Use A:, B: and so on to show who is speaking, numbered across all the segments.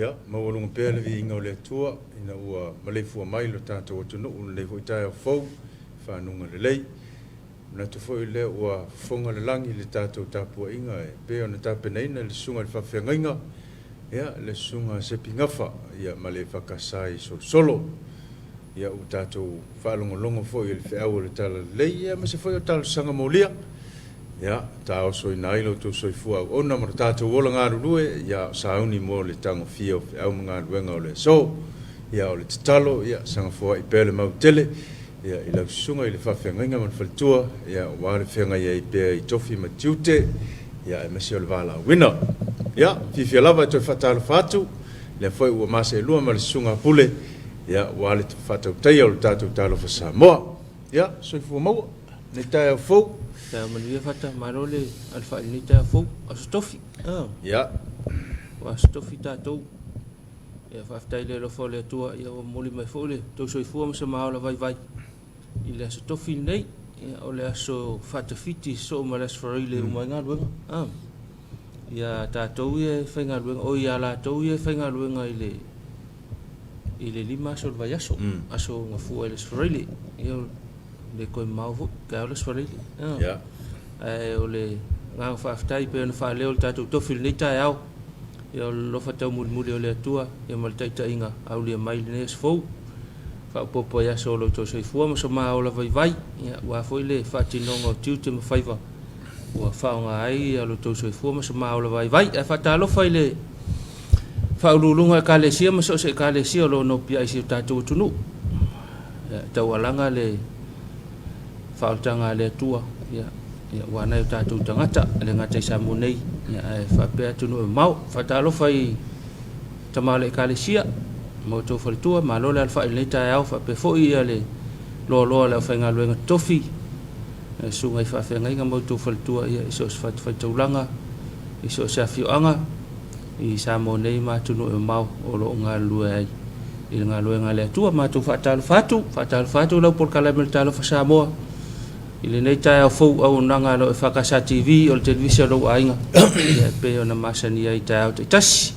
A: Ia, maualuga pea le viiga o le Atua ina ua maleifua mai lo tatou atunuu i lenei foi taeao fou i fanuga lelei. E manatu foi lea ua fofoga le lagi i le tatou tapuaiga e pei ona tapenaina e le Susuga i le Faafeagaiga, ia, le Susuga a Sepi Gafa, ia, ma le EFKS i Solosolo. Ia, ua tatou faalogologo foi i le feau o le Talalelei, ia, aemaise foi o talosaga molia. Ia, taosoina ai lo outou soifua auauna ma lo tatou ola galulue, ia, o sauni mo le tagofia o feau ma galuega o le aso. Ia, o le tatalo, ia, saga foai pea le mau tele, ia, i lau susuga i le faafeagaiga ma le faletua, ia, aua le feagai ai pea i tofi ma tiute, ia, aemaise o le valaauina. Ia, fiafia lava e toe faatalofa atu, lea foi ua maseelua ma le susuga a Pule, ia, aua le faatautaia o le tatou Talofa Samoa. Ia, soifua maua lenei taeao fou.
B: Taeao manuia Fata, malo le alafai i lenei taeao fou, Aso Tofi.
A: Ia.
B: Ua Aso Tofi tatou. Ia faafetai i le alofa o le Atua, ia ua momoli mai foi le tou soifua ma se maola vaivai i le Aso Tofi lenei. Ia, o le aso faatafiti sosoo ma le Aso Faraile e uma ai galuega. Ia tatou ia e faigaluega, oi ia latou ia e faigaluega i le i le 5 aso o le vaiaso, aso gafua i le Aso Faraile. Ia, e le toe mamao foi, taeao le Aso Faraile. Ae o le agaga faafetai pei ona faaleo le tatou tofi i lenei taeao, ia o le alofa taumulimuli o le Atua ia ma le taitaiga aulia mai i lenei aso fou. Faaopoopo ai aso o lo outou soifua ma so ma ola vaivai, ia aua foi le faatinoga o tiute ma faiva ua faaaoga ai lo outou soifua ma so ma ola vaivai. Ae faatalofa i le Faauluuluga o Ekalesia ma so o se Ekalesia o lo o nopiai i si o tatou atunuu. Ia, taualaga le faaolataga a le Atua, ia, ia aua nai o tatou tagata, e le gata i Samoa nei, ia, ae faapea atunuu e mamao. Faatalofa i tama o le Ekalesia ma outou faletua, malo le alafai i lenei taeao, faapea foi ia le loaloa o le aufaigaluega totofi, susuga i faafeagaiga ma outou faletua, ia, i so o se fatafaitaulaga, i so o se afioaga i Samoa nei ma atunuu e mamao o lo o galulue ai i le galuega a le Atua. Matou faatalofa atu, faatalofa atu lau polokalame o le Talofa Samoa i lenei taeao fou auaunaga a lo EFKS TV o le televise a lou aiga ia e pei ona masani ai i taeao taitasi.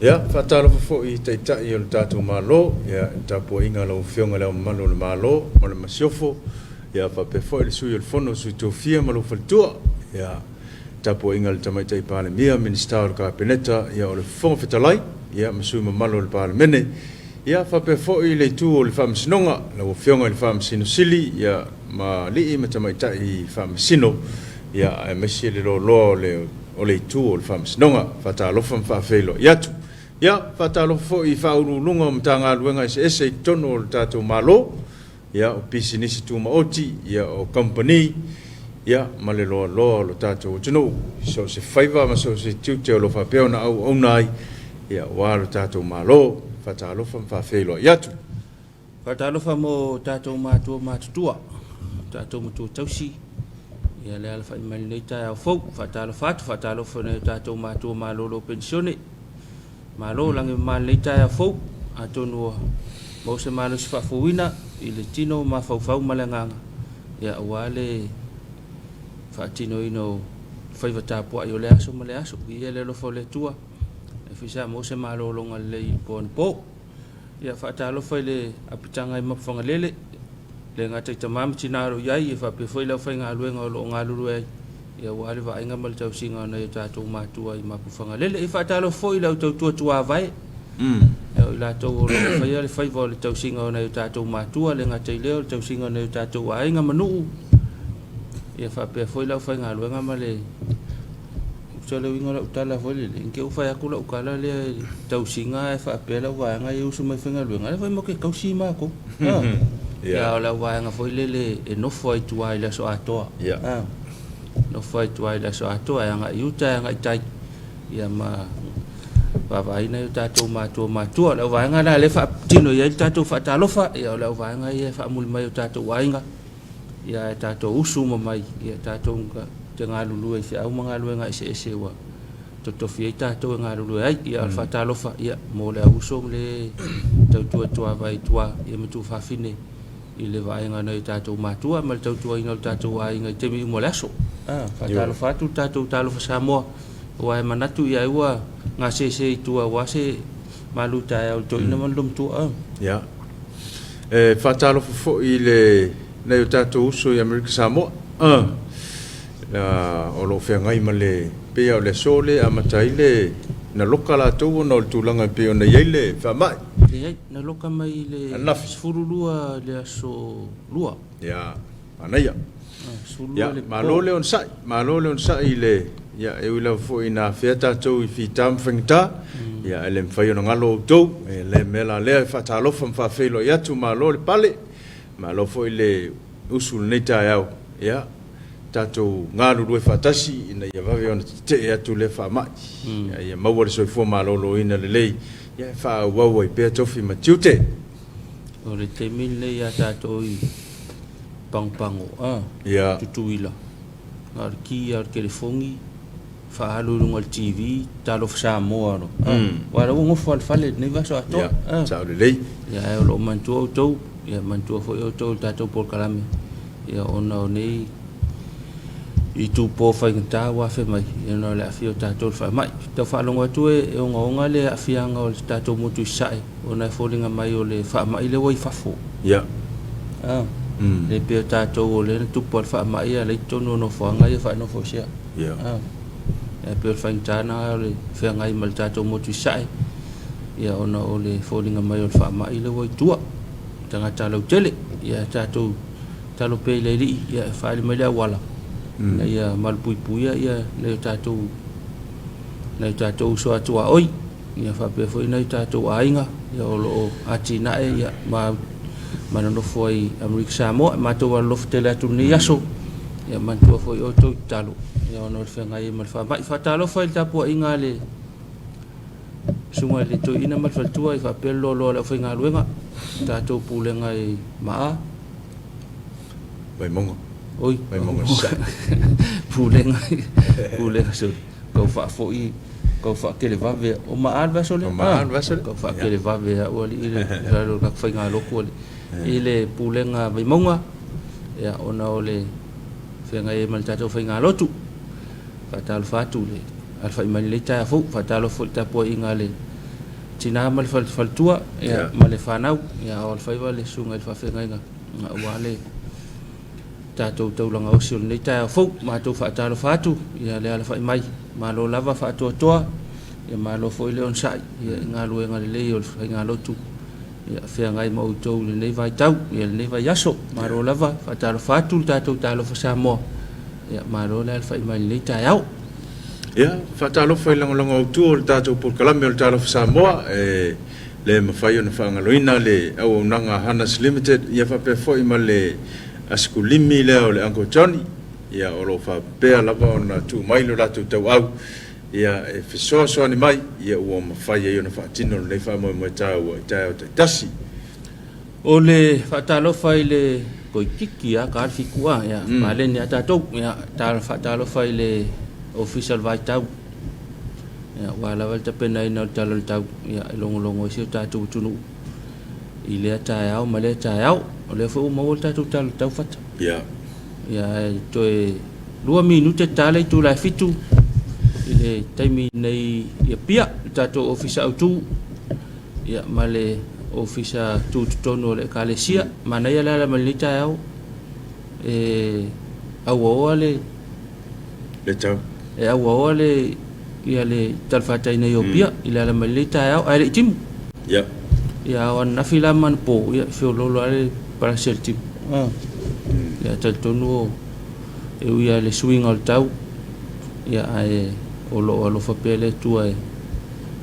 A: Ia, faatalofa foi i Taitai o le tatou Malo, ia, i le tapuaiga a lau Afioga i Le Ao Mamalu o le Malo ma le Masiofo, ia, faapea foi le Sui o le Fono a Sui Tofia ma lou Faletua, ia, Tapuaiga a le Tamaitai Palemia, Minisita o le Kapeneta, ia o le Fofoga Fetalai, ia ma sui mamalu o le Palemene, ia faapea foi le itu o le Faamasinoga, lau Afioga i le Faamasino Sili, ia ma alii ma tamaitai Faamasino, ia aemaise le loaloa o le o le itu o le Faamasinoga. Faatalofa ma faafeiloai atu. Ia, faatalofa foi i Faauluuluga o Matagaluega eseese i totonu o le tatou Malo, ia, o pisinisi tumaoti, ia, o kamupani, ia, ma le loaloa o lo tatou atunuu i so o se faiva ma so o se tiute o lo o faapea ona auauna ai, ia, aua lo tatou Malo. Faatalofa ma faafeiloai atu.
B: Faatalofa mo tatou matua matutua, tatou matua tausi, ia le alafai mai lenei taeao fou. Faatalofa atu, faatalofa i nai o tatou matua malolo penisione. Malo lagi mama lenei taeao fou, atonu ua maua se malosi faafouina i le tino mafaufau ma le agaga, ia aua le faatinoina o faiva tapuai o lea aso ma lea aso. Viia le alofa o le Atua, e fai sa maua se malologa lelei i le po anapo. Ia faatalofa i le apitaga i Mapuifagalele, le gata i tama ma tina o lo o i ai, e faapea foi le aufaigaluega o lo o galulue ai, ia aua le vaaiga ma le tausiga o nai o tatou matua i Mapuifagalele. Ia faatalofa foi i le au tautua tuavae, ia o i latou o lo o faia le faiva o le tausiga o nai o tatou matua, le gata i lea o le tausiga o nai o tatou aiga ma nuu, ia faapea foi le aufaigaluega ma le Tusa le uiga o lau tala foi lele, ne i te i ua fai atu lau tala lea i le tausiga ae faapea lau vaega ia e usu mai e faigaluega, lea foi matou te tausi matou. A o lau vaega foi lele e nofo ai i tua i le aso atoa. Nofo ai i tua i le aso atoa e agai i uta e agai i tai, ia ma vaavaai nai o tatou matua matutua. O lau vaega la lea e faatino i ai le tatou faatalofa, ia o lau vaega ia e faamuli mai i o tatou aiga. Ia ae tatou usu uma mai, ia tatou te galulue i feau ma galuega eseese ua totofi ai tatou e galulue ai. Ia o le faatalofa ia mo le auuso ma le tautua tuavae i tua ia ma tuafafine i le vaaiga o nai o tatou matua ma le tautuaina o le tatou aiga i taimi uma o le aso. Faatalofa atu le tatou Talofa Samoa aua e manatu ia ai ua gasese i tua aua se Malu taeao i le toeaina ma le loomatua a.
A: Ia. E faatalofa foi i le nai o tatou uso i Amerika Samoa o lo o feagai ma le, pei lava o le aso lea e amata ai le, na loka latou ona o le tulaga e pei ona i ai le faamai.
B: Leai, na loka mai i le
A: Ananafi.
B: 12 i le aso 2.
A: Ia, manaia.
B: 12
A: Ia,
B: le
A: malo
B: po.
A: le onosai, malo le onosai i le, ia, e ui lava foi ina afea tatou i fita ma faigata, ia, ae le mafai ona galo outou. E le mea la lea e faatalofa ma faafeiloai atu, malo le pale, malo foi le usu i lenei taeao, ia, tatou galulue faatasi ina ia vave ona tetee atu lea faamai, a ia maua le soifua maloloina lelei, ia, e faaauau ai pea tofi ma tiute.
B: O le taimi lenei ia tatou i Pagopago a, Tutuila, na o le ki lava o le telefoni, faaalu i luga o le TV, Talofa Samoa loa, a, aua o la ua nofo lava i le fale i lenei vaiaso atoa, a.
A: Sao lelei.
B: Ia, ae o lo o manatua outou, ia manatua foi outou i le tatou polokalame, ia ona o nei itupo faigata ua afe mai, ia ona o le aafia o tatou i le faamai. Tau faalogo atu e ogaoga le aafiaga o le tatou motu i Sasae, ona e foliga mai o le faamai lea ua i fafo. A, le pei o tatou o lea na tupu lava le faamai a o la e i totonu o nofoaga ia faanofoesea. A, ae pei o le faigata lena o le feagai ma le tatou motu i Sasae, ia ona o le foliga mai o le faamai lea ua i tua, tagata lautele. Ia tatou tatalo pea i le Alii ia e faaali mai le auala ina ia malupuipuia ia nai o tatou nai o tatou uso a tuaoi, ia faapea foi nai o tatou aiga ia o lo o atinae ia ma ma nonofo ai i Amerika Samoa. E matou alolofa tele atu i lenei aso, ia manatua foi outou i tatalo ia ona o le feagai ai ma le faamai. Faatalofa i le tapuaiga a le Susuga i le Toeaina ma le Faletua e faapea le loaloa o le aufaigaluega, tatou pulega i Maa.
A: Vaimauga.
B: Oi,
A: Vaimauga Sasae.
B: Pulega, pulega sorry. Kau faafoi, kau faatelevave. O Maa le vaiaso lea?
A: O Maa le vaiaso lea.
B: Kau faatelevave au alii i le lalo o le tatou faigalotu alii. I le pulega Vaimauga, ia ona o le feagai ai ma le tatou faigalotu. Faatalofa atu i le alafai mai i lenei taeao fou. Faatalofa foi i le tapuaiga a le tina ma le faletua ma le fanau, a o alofaiva le susuga i le faafeagaiga aua le tatou taulaga osi o lenei taeao fou. Matou faatalofa atu ia le alafai mai, malo lava faatoatoa, ia malo foi le onosai i galuega lelei o le faigalotu ia feagai ma outou i lenei vaitau, ia lenei vaiaso. Malo lava, faatalofa atu le tatou Talofa Samoa. Ia malo le alafai mai i lenei taeao.
A: Ia, faatalofa i lagolago autu o le tatou polokalame o le Talofa Samoa, e le mafai ona faagaloina le auaunaga a Hanas Limited, ia faapea foi ma le asikulimi lea o le Uncle Johnny, ia o lo o faapea lava ona tuu mai lo latou tauau ia e fesoasoani mai, ia ua mafai ai ona faatino lenei faamoemoe taua i taeao taitasi.
B: O le faatalofa i le toeitiiti lava ta le fitu a, ia, paleni lava tatou. Ia, faatalofa i le Ofisa o le Vaitau, ia, aua lava le tapenaina o le Tala o le Tau, ia, e logologo ai si o tatou atunuu i lea taeao ma lea taeao. O lea foi ua maua le tatou Tala o le Tau Fata. Ia, ae toe 2 minute ta le itula e 7 i le taimi nei i Apia, le tatou Ofisa Autu, ia, ma le Ofisa Tutotonu o le Ekalesia. Manaia le ala mai lenei taeao, e auaoa le
A: Le tau.
B: E auaoa le ia le talafatai nei o Apia i le ala mai lenei taeao, ae le i timu. Ia, a o ananafi la ma anapo, ia, e feoloolo lava le palasi o le timu. Ia, talitonu o e ui lava i le suiga o le tau, ia, ae o lo o alofa pea le Atua e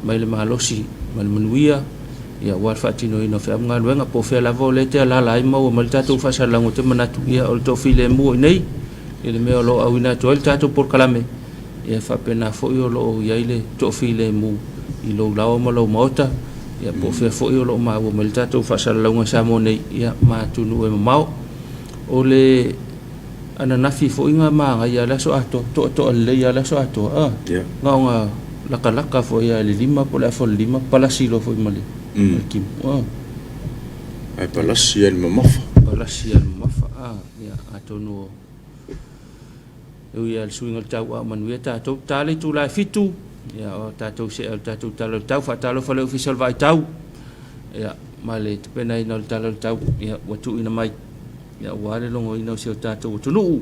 B: mai le malosi ma le manuia, ia, aua le faatinoina o feau ma galuega. Po o fea lava o lea e te alaala ai ma ua mai le tatou faasalalauga, ou te manatu, ia, o le toafilemu o i inei i le mea o lo o auina atu ai le tatou polokalame, ia, faapena foi o lo o i ai le toafilemu i lou laoa ma lou maota, ia, po o fea foi o lo o maua mai le tatou faasalalauga i Samoa nei, ia, ma atunuu e mamao. O le ananafi foi na manaia le aso atoa, toatoa lelei lava le aso atoa, a. Na ona latalata foi lava i le 5 po o le afa o le 5, palasi loa foi ma le timu, a.
A: Ae palasi lava i le mamafa.
B: Palasi lava i le mamafa, a. Ia, atonu o e ui lava i le suiga o le tau, a o manuia tatou. Ta le itula e 7. Ia, o tatou see o le tatou Tala o le Tau. Faatalofa i le Ofisa o le Vaaitau, ia, ma le tapenaina o le Tala o le Tau, ia, ua tuuina mai, ia, aua le logoina o si o tatou atunuu.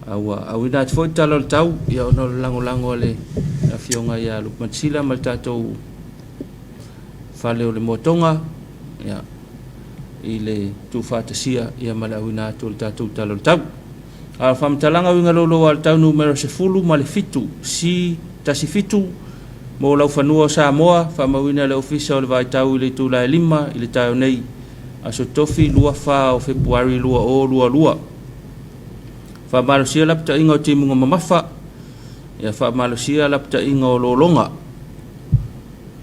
B: A ua auina atu foi le Tala o le Tau, ia, ona o le lagolago a le Afioga ia Lupematasila ma le tatou Fale o le Moatoga, ia, i le tuufaatasia, ia, ma le auina atu o le tatou Tala o le Tau. A o faamatalaga uiga louloua a le tau numera 17 C17 mo laufanua o Samoa, faamauina e le Ofisa o le Vaitau i le itula e 5 i le taeao nei, aso Tofi 24 o Fepuari 2022. Faamalosia lapataiga o timuga mamafa, ia faamalosia lapataiga o lologa.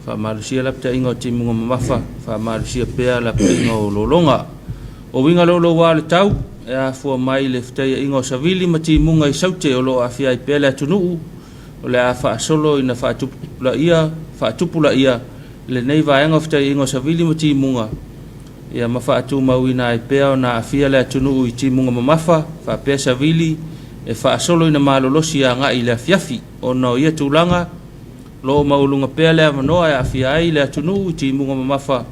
B: Faamalosia lapataiga o timuga mamafa, faamalosia pea lapataiga o lologa. O uiga louloua o le tau, e afua mai le fetaiaiga o savili ma timuga i saute o lo o aafia ai pea le atunuu, o le a faasolo ina faatupulaia, faatupulaia lenei vaega o fetaiaiga o savili ma timuga, ia ma faatumauina ai pea ona aafia le atunuu i timuga mamafa faapea savili e faasolo ina malolosi agai i le afiafi. Ona o ia tulaga, Lo o maualuga pea le avanoa e aafia ai le atunuu i timuga mamafa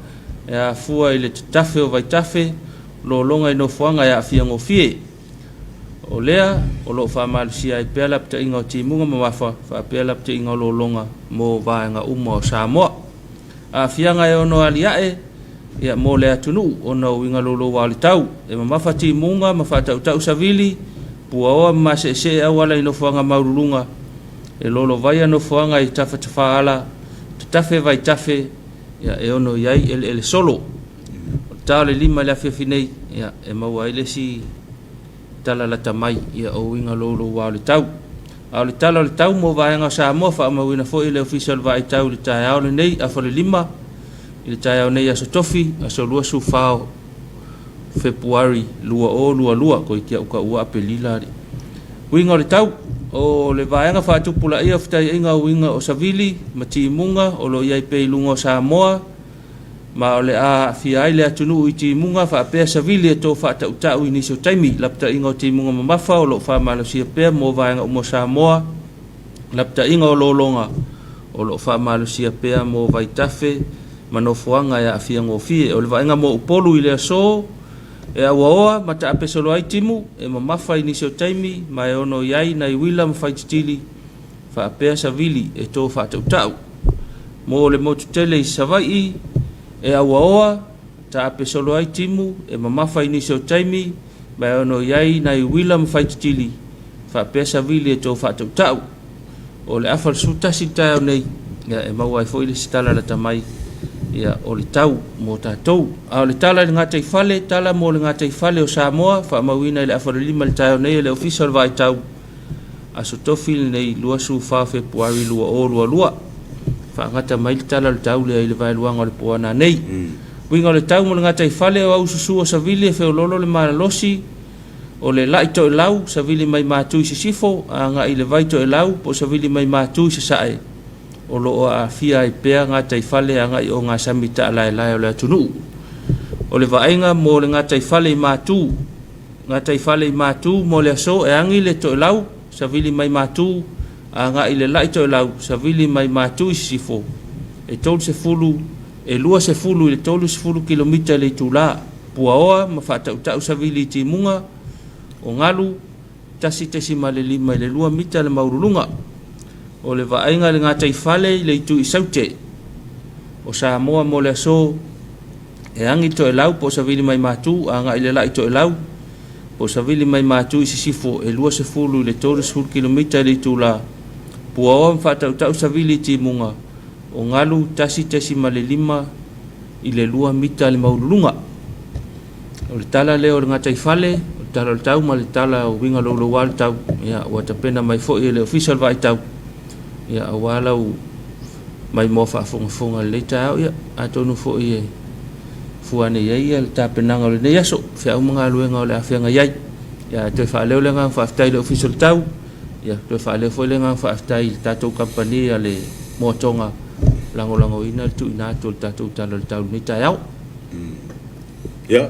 B: e afua i le tatafe o vaitafe lologa i nofoaga e aafia gofie. O lea o lo o faamalosia ai pea lapataiga o timuga mamafa faapea lapataiga o lologa mo vaega uma o Samoa. Aafiaga e ono aliae ia mo le atunuu ona o uiga louloua o le tau, e mamafa timuga ma faatautau savili, puaoa ma maseesee auala i nofoaga maululuga, e lolovaia nofoaga i tafatafaala, tatafe vaitafe, ia, e ono i ai eleele solo. O le ta o le 5 i le afiafi nei, ia, e maua ai le isi tala lata mai, ia, o uiga louloua o le tau. A o le tala o le tau mo vaega o Samoa, faamauina foi e le Ofisa o le Vaai Tau i le taeao lenei, afa o le 5 i le taeao nei aso Tofi, aso 24 o Fepuari 2022, koe ki au ka ua Apelila ali. Uiga o le tau, o le vaega faatupulaia o fetaiaiga uiga o savili ma timuga o lo o i ai pea i luga o Samoa, ma o le a aafia ai le atunuu i timuga faapea savili e to faatautau i nisi o taimi. Lapataiga o timuga mamafa o lo o faamalosia pea mo vaega uma o Samoa. Lapataiga o lologa o lo o faamalosia pea mo vaitafe ma nofoaga e aafia gofie. O le vaaiga mo Upolu i le aso, e auaoa ma taapesolo ai timu, e mamafa i nisi o taimi ma e ono i ai nai uila ma faititili faapea savili e to faatautau. Mo le motu tele i Savaii, e auaoa, taapesolo ai timu, e mamafa i nisi o taimi ma e ono i ai nai uila ma faititili faapea savili e to faatautau. O le afa o le 11 i le taeao nei, ia, e maua ai foi le isi tala lata mai, ia, o le tau mo tatou. A o le tala i le gataifale, tala mo le gataifale o Samoa, faamauina i le afa o le 5 i le taeao nei e le Ofisa o le Vaai Tau, aso Tofi lenei 24 Fepuari 2022. Faagata mai le tala o le tau lea i le vaeluaga o le po ananei. Uiga o le tau mo le gataifale o aususu o savili e feololo le malolosi, O le la'i toelau, savili mai Matu i sisifo, agai i le vai toelau po o savili mai Matu i sasae, o lo o aafia ai pea gataifale agai o gasami taalaelae o le atunuu. O le vaaiga mo le gataifale i Matu, gataifale i Matu mo le aso e agi le toelau, savili mai Matu, agai i le la'i toelau, savili mai Matu i sisifo, e 30, e 20 i le 30 kilomita i le itula. Puaoa ma faatautau savili i timuga o galu 1.5 i le 2 mita le maululuga. O le vaaiga i le gataifale i le itu i Saute o Samoa mo le aso e agi toelau po o savili mai Matu agai i le la'i toelau po o savili mai Matu i sisifo e 20 i le 30 kilomita i le itula. Puaoa ma faatautau savili i timuga o galu 1.5 i le 2 mita le maululuga. O le tala lea o le gataifale, o le tala o le tau ma le tala o uiga louloua o le tau, ia, ua tapena mai foi e le Ofisa o le Vaai Tau, ia, aua lau maimoa faafogafoga i lenei taeao, ia, atonu foi e fua ane i ai ia le tapenaga o lenei aso, feau ma galuega o le a feagai ai. Ia, toe faaleo le agaga faafetai i le Ofisa o le Tau, ia, toe faaleo foi le agaga faafetai i le tatou kamupani a le Moatoga, lagolagoina le tuuina atu o le tatou Tala o le Tau i lenei taeao.
A: Ia,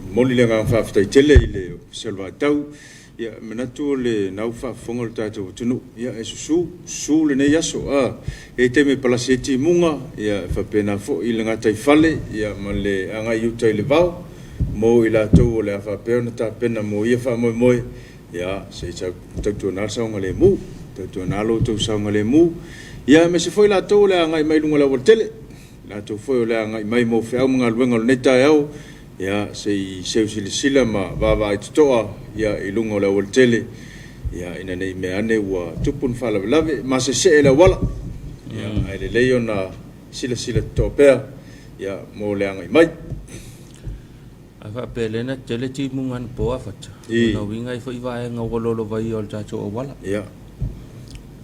A: momoli le agaga faafetai tele i le Ofisa o le Vaatau. Ia, e manatu o lena ua faafofoga lo tatou atunuu, ia e susu, susu lenei aso, a. E i ai taimi e palasi ai timuga, ia e faapena foi le gataifale, ia ma le agai i uta i le vao, mo i latou o le a faapea ona tapena mo ia faamoemoe, ia se i tautuana le saogalemu, tautuana lo outou saogalemu, ia aemaise foi latou o le a agai mai i luga o le aualatele. Latou foi o le a agai mai mo feau ma galuega o lenei taeao, ia se i seu silasila ma vaavaai totoa ia i luga o le aualatele, ia ina ne i meaane ua tupu ni faalavelave, masese le auala. Ia ae lelei ona silasila totoa pea ia mo le agai mai.
B: A faapea lea na tetele timuga anapo Afata, lona uiga e i ai foi vaega ua lolovaia o le tatou auala.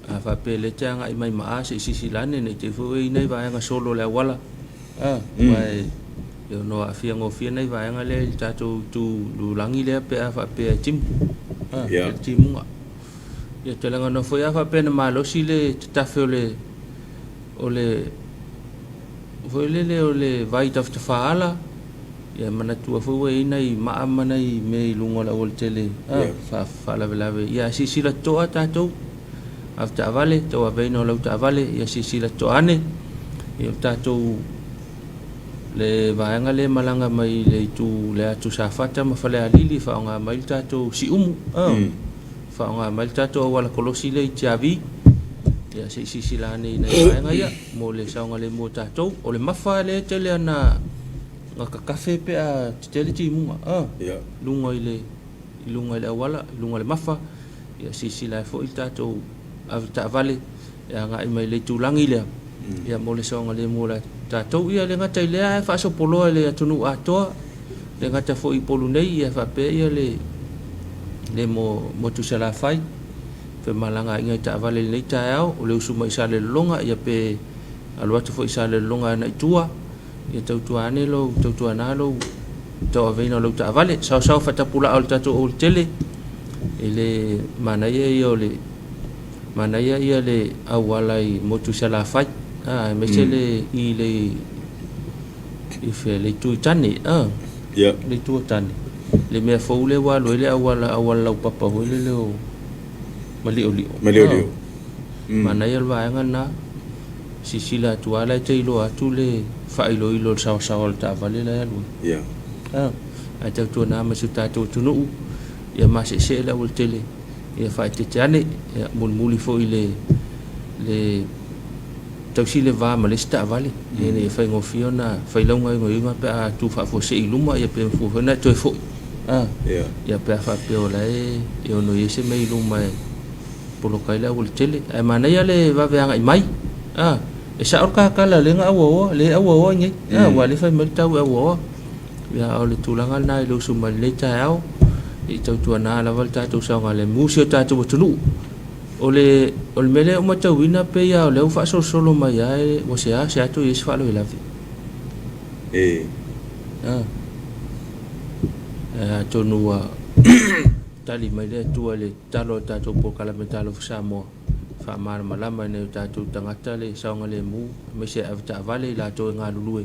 B: A faapea lea e te agai mai ma A se i silasila ane ne i te i foi ua i ai nai vaega solo o le auala, aua e ono aafia gofie nai vaega lea i le tatou itu lulagi lea pe a faapea e timu, le timuga. Ia ou te lagona foi a faapea na malosi le tatafe o le o le foi lele o le vai tafatafaala, ia manatua foi ua i ai nai maa ma nai mea i luga o le aualatele faalavelave. Ia ae silasila totoa tatou avetaavale, tauaveina o lau taavale, ia silasila totoa ane. Ia o tatou le vaega lea e malaga mai le itu le atu Safata ma Falealili e faaaoga mai le tatou Siumu, faaaoga mai le tatou auala kolosi lea i Tiavi. Ia se i silasila ane i nai vaega ia mo le saogalemu o tatou. O le mafa lea e tele ana kakafe pe a tetele timuga, luga i le i luga i le auala, i luga o le mafa. Ia silasila ai foi le tatou avetaavale e agai mai le itulagi lea, ia mo le saogalemu o tatou. Ia le gata i lea ae faasopoloa i le atunuu atoa, le gata foi i Upolu nei, ia faapea ia le le motu Salafai, femalagaaiga i taavale i lenei taeao, o le usu mai i Salelologa, ia pe alu atu foi i Salelologa agai i tua, ia tautua ane lou, tautuana lou tauaveina o lau taavale. Saosaoa faatapulaa o le tatou aualatele, i le manaia ia o le manaia ia le auala i motu i Salafai, aemaise le i le i fea le itu i Tane, le itu o Tane, le mea fou lea ua alu ai le auala auala laupapa foi lele o Maliolio.
A: Maliolio.
B: Manaia le vaega lena. Silasila atu lava la e te iloa atu le faailoilo o le saoasaoa o le taavale la e alu ai. Ae tautuana ma si o tatou atunuu, ia maseesee le aualatele, ia faaeteete ane, ia mulimuli foi le le tausi le va ma le isi taavale, ina ia faigofie ona fai lau gaoioiga pe a tu faafuasei i luma, ia pe mafua foi ona e toe foi. Ia pe a faapea o la e ono i ai se mea i luma e poloka ai le aualatele. Ae manaia le vave agai mai. E sao le kakala lea na auaoa, lea e auaoa nei. Aua lea e fai mai le tau e auaoa. Ia o le tulaga lena i le usu mai lenei taeao, i tautuana lava le tatou saogalemu si o tatou atunuu. O le, o le mea lea ua matauina pei lava o lea ua faasolosolo mai lava ua seasea toe i ai se faalavelave. Atonu ua tali mai le Atua i le tatalo a le tatou polokalame Talofa Samoa, faamalamalama e nai o tatou tagata le saogalemu, aemaise e avetaavale i latou e galulue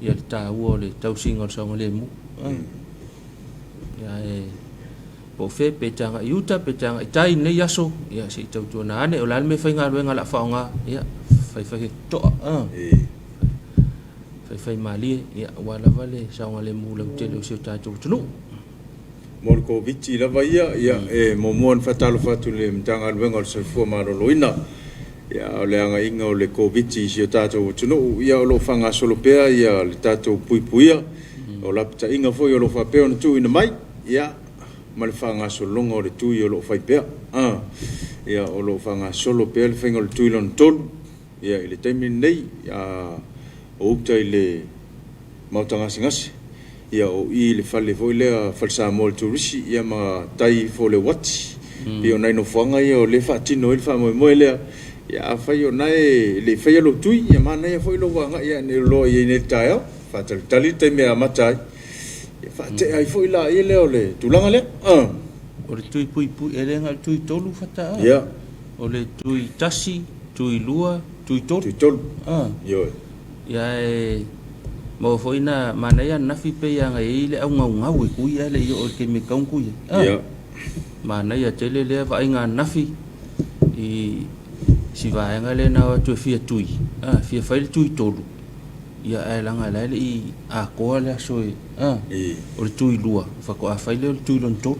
B: ia le taua o le tausiga o le saogalemu. Ia e po o fea pe te agai i uta pe te agai i tai i lenei aso, ia se i tautuana ane, o le a le mea faigaluega o le a faaaoga, ia faifai toa, faifai malie, ia aua lava le saogalemu lautele o si o tatou atunuu.
A: Mo le Koviti lava ia, ia e muamua ona faatalofa atu i le Matagaluega o le Soifua Maloloina. Ia o le agaiga o le Koviti i si o tatou atunuu, ia o lo o faagasolo pea ia le tatou puipuia, o lapataiga foi o lo o faapea ona tuuina mai, ia ma le faagasologa o le tui o lo o fai pea. Ia o lo o faagasolo pea le faiga o le tui lona tolu, ia i le taimi lenei, o uta i le Maota Gasegase, ia o i i le fale foi lea Fale Samoa o le Turisi, ia ma tai ifo o le uati. Pei o nai nofoaga ia o lea e faatino ai le faamoemoe lea. Ia afai o na e le i faia lou tui, ia manaia foi lou agai ane loa i ai nei i le taeao, faatalitali le taimi e amata ai, ia faatea ai foi laia lea o le tulaga lea.
B: O le tui puipui, e le na o le tui tolu faatoa. O le tui tasi, tui lua, tui tolu.
A: Tui tolu. Ioe.
B: Ia e maua foi na manaia ananafi pei lava na i ai le augaugau e tui ae le i oo i le taimi e tatau ona tui ai. Manaia tele lea vaaiga ananafi i si vaega lea na o atu e fia tui, a, fia fai le tui tolu, ia ae leaga la e le i atoa le aso e, a, o le tui lua faatoa fai lea o le tui lona tolu.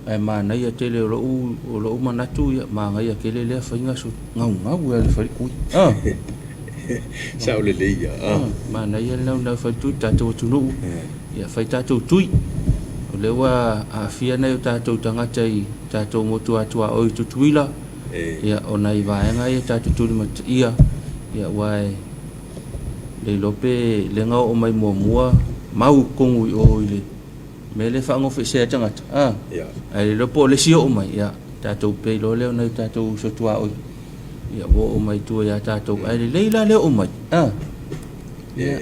B: Ae manaia tele o lou, o lou manatu, ia, manaia tele lea faiga so gaugau e le fai le tui. A.
A: Sao lelei ia.
B: A, manaia le naunau fai le tui tatou atunuu. Ia fai tatou tui. O lea ua aafia nai o tatou tagata i tatou motu atuaoi i Tutuila. Ia, o nai vaega ia tatou tulimataia, ia aua e le iloa pe lea na oo mai muamua mau i totonu i o i le mea lea e faanofesea ai tagata, a, ae le iloa po o le isi oo mai, ia tatou pei loa lea o nai o tatou uso tuaoi, ia ua oo mai i tua ia tatou, ae lelei la le oo mai, a. Ia,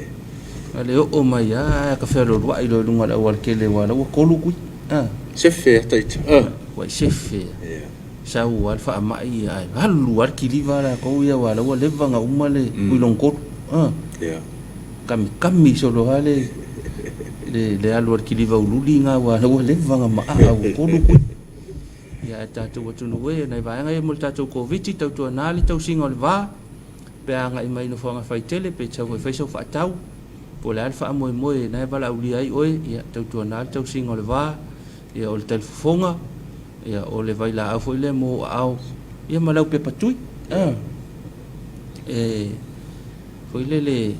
B: a le oo mai lava ae ta fealualuai loa i luga o le aualatele aua o la ua tolu tui, a.
A: Sefe a ita. A.
B: Ua sefe. Sau lava le faamai ae alu lava le kiliva a latou ia aua o la ua leva ona uma le tui lona tolu. A. Kamikami solo lava le le alu a le kiliva uliuli lena aua o la ua leva ona maa ua tolu tui. Ia ae tatou atunuu e, o nai vaega ia mo le tatou Koviti, tautuana le tausiga o le va, pe a agai mai i nofoaga faitele, pe te sau e fai sau faatau, po o le a le faamoemoe na e valaaulia ai oe, ia tautuana le tausiga o le va, ia o le talifofoga, ia o le vailaau foi lea mo ou aao, ia ma lau pepa tui. E foi lele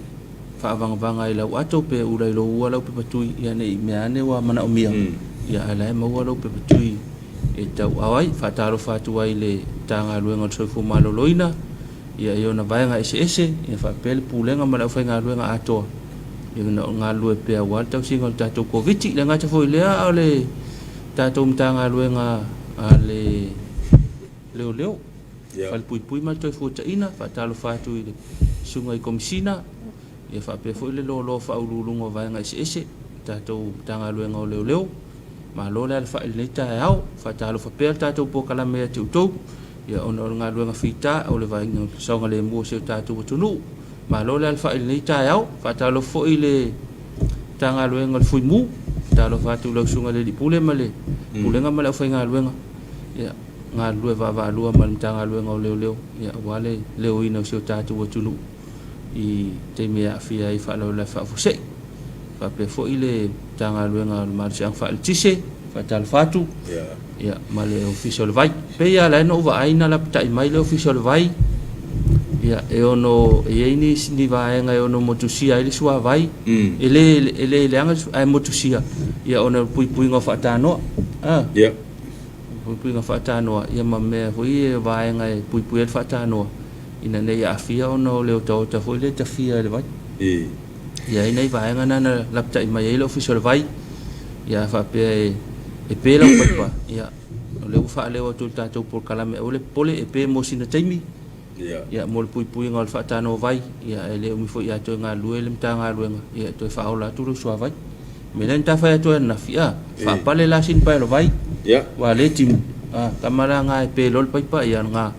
B: faavagavaga i lau ato pe ula i lou ua lau pepa tui, ia ne i mea ane ua manaomia, ia ae la e maua lau pepa tui e tauao ai. Faatalofa atu ai i le Matagaluega o le Soifua Maloloina, ia i ona vaega eseese, ia faapea le Pulega ma le aufaigaluega atoa, ia ona o galulue pea aua le tausiga o le tatou Koviti. E le gata foi i lea, a o le tatou Matagaluega a le Leoleo, Falepuipui ma le Toefuataiga, faatalofa atu i le Susuga i Komisina, ia faapea foi le loaloa faauluuluga o vaega eseese, tatou Matagaluega o Leoleo. Malo le alafai i lenei taeao. Faatalofa pea le tatou polokalame ia te outou, ia ona o le galuega fita o le vaaiga o le saogalemu o si o tatou atunuu. Malo le alafai i lenei taeao. Faatalofa foi i le Matagaluega o le Fuimu. Faatalofa atu i lau Susuga i le Alii Pule ma le Pulega ma le aufaigaluega. Ia, galulue vaavaalua ma le Matagaluega o Leoleo, ia, aua le leoina o si o tatou atunuu i taimi e aafia ai i faalavelave faafuasei. Faapea foi le Matagaluega o le Malosiaga Faaeletise, faatalofa atu, ia, ma le Ofisa o le Vai. Pei lava la na ou vaai na lapatai mai le Ofisa o le Vai, ia, e ono e i ai ni, ni vaega e ono motusia ai le suavai, e le, e le leaga ae motusia, ia, ona o le puipuiga o faatanoa. A. Puipuiga faatanoa, ia ma mea foi ia vaega e puipui ai le faatanoa, ina ne i aafia ona o le otaota foi lea e tafia e le vai. Ia ai nai vaega na na lapatai mai ai le Ofisa o le Vai, ia a faapea e, e pe lau paipa, ia o lea ua faaleo atu i le tatou polokalame aua le popole e pe mo sina taimi, ia mo le puipuiga o le faatanoa vai, ia e le umi foi a toe galulue le Matagaluega, ia e toe faaola atu lou suavai. O le mea lea na ta fai atu ai ananafi, a, faapale la sina paelo vai, ua le timu, a, tama la na e pe loa le paipa, ia na,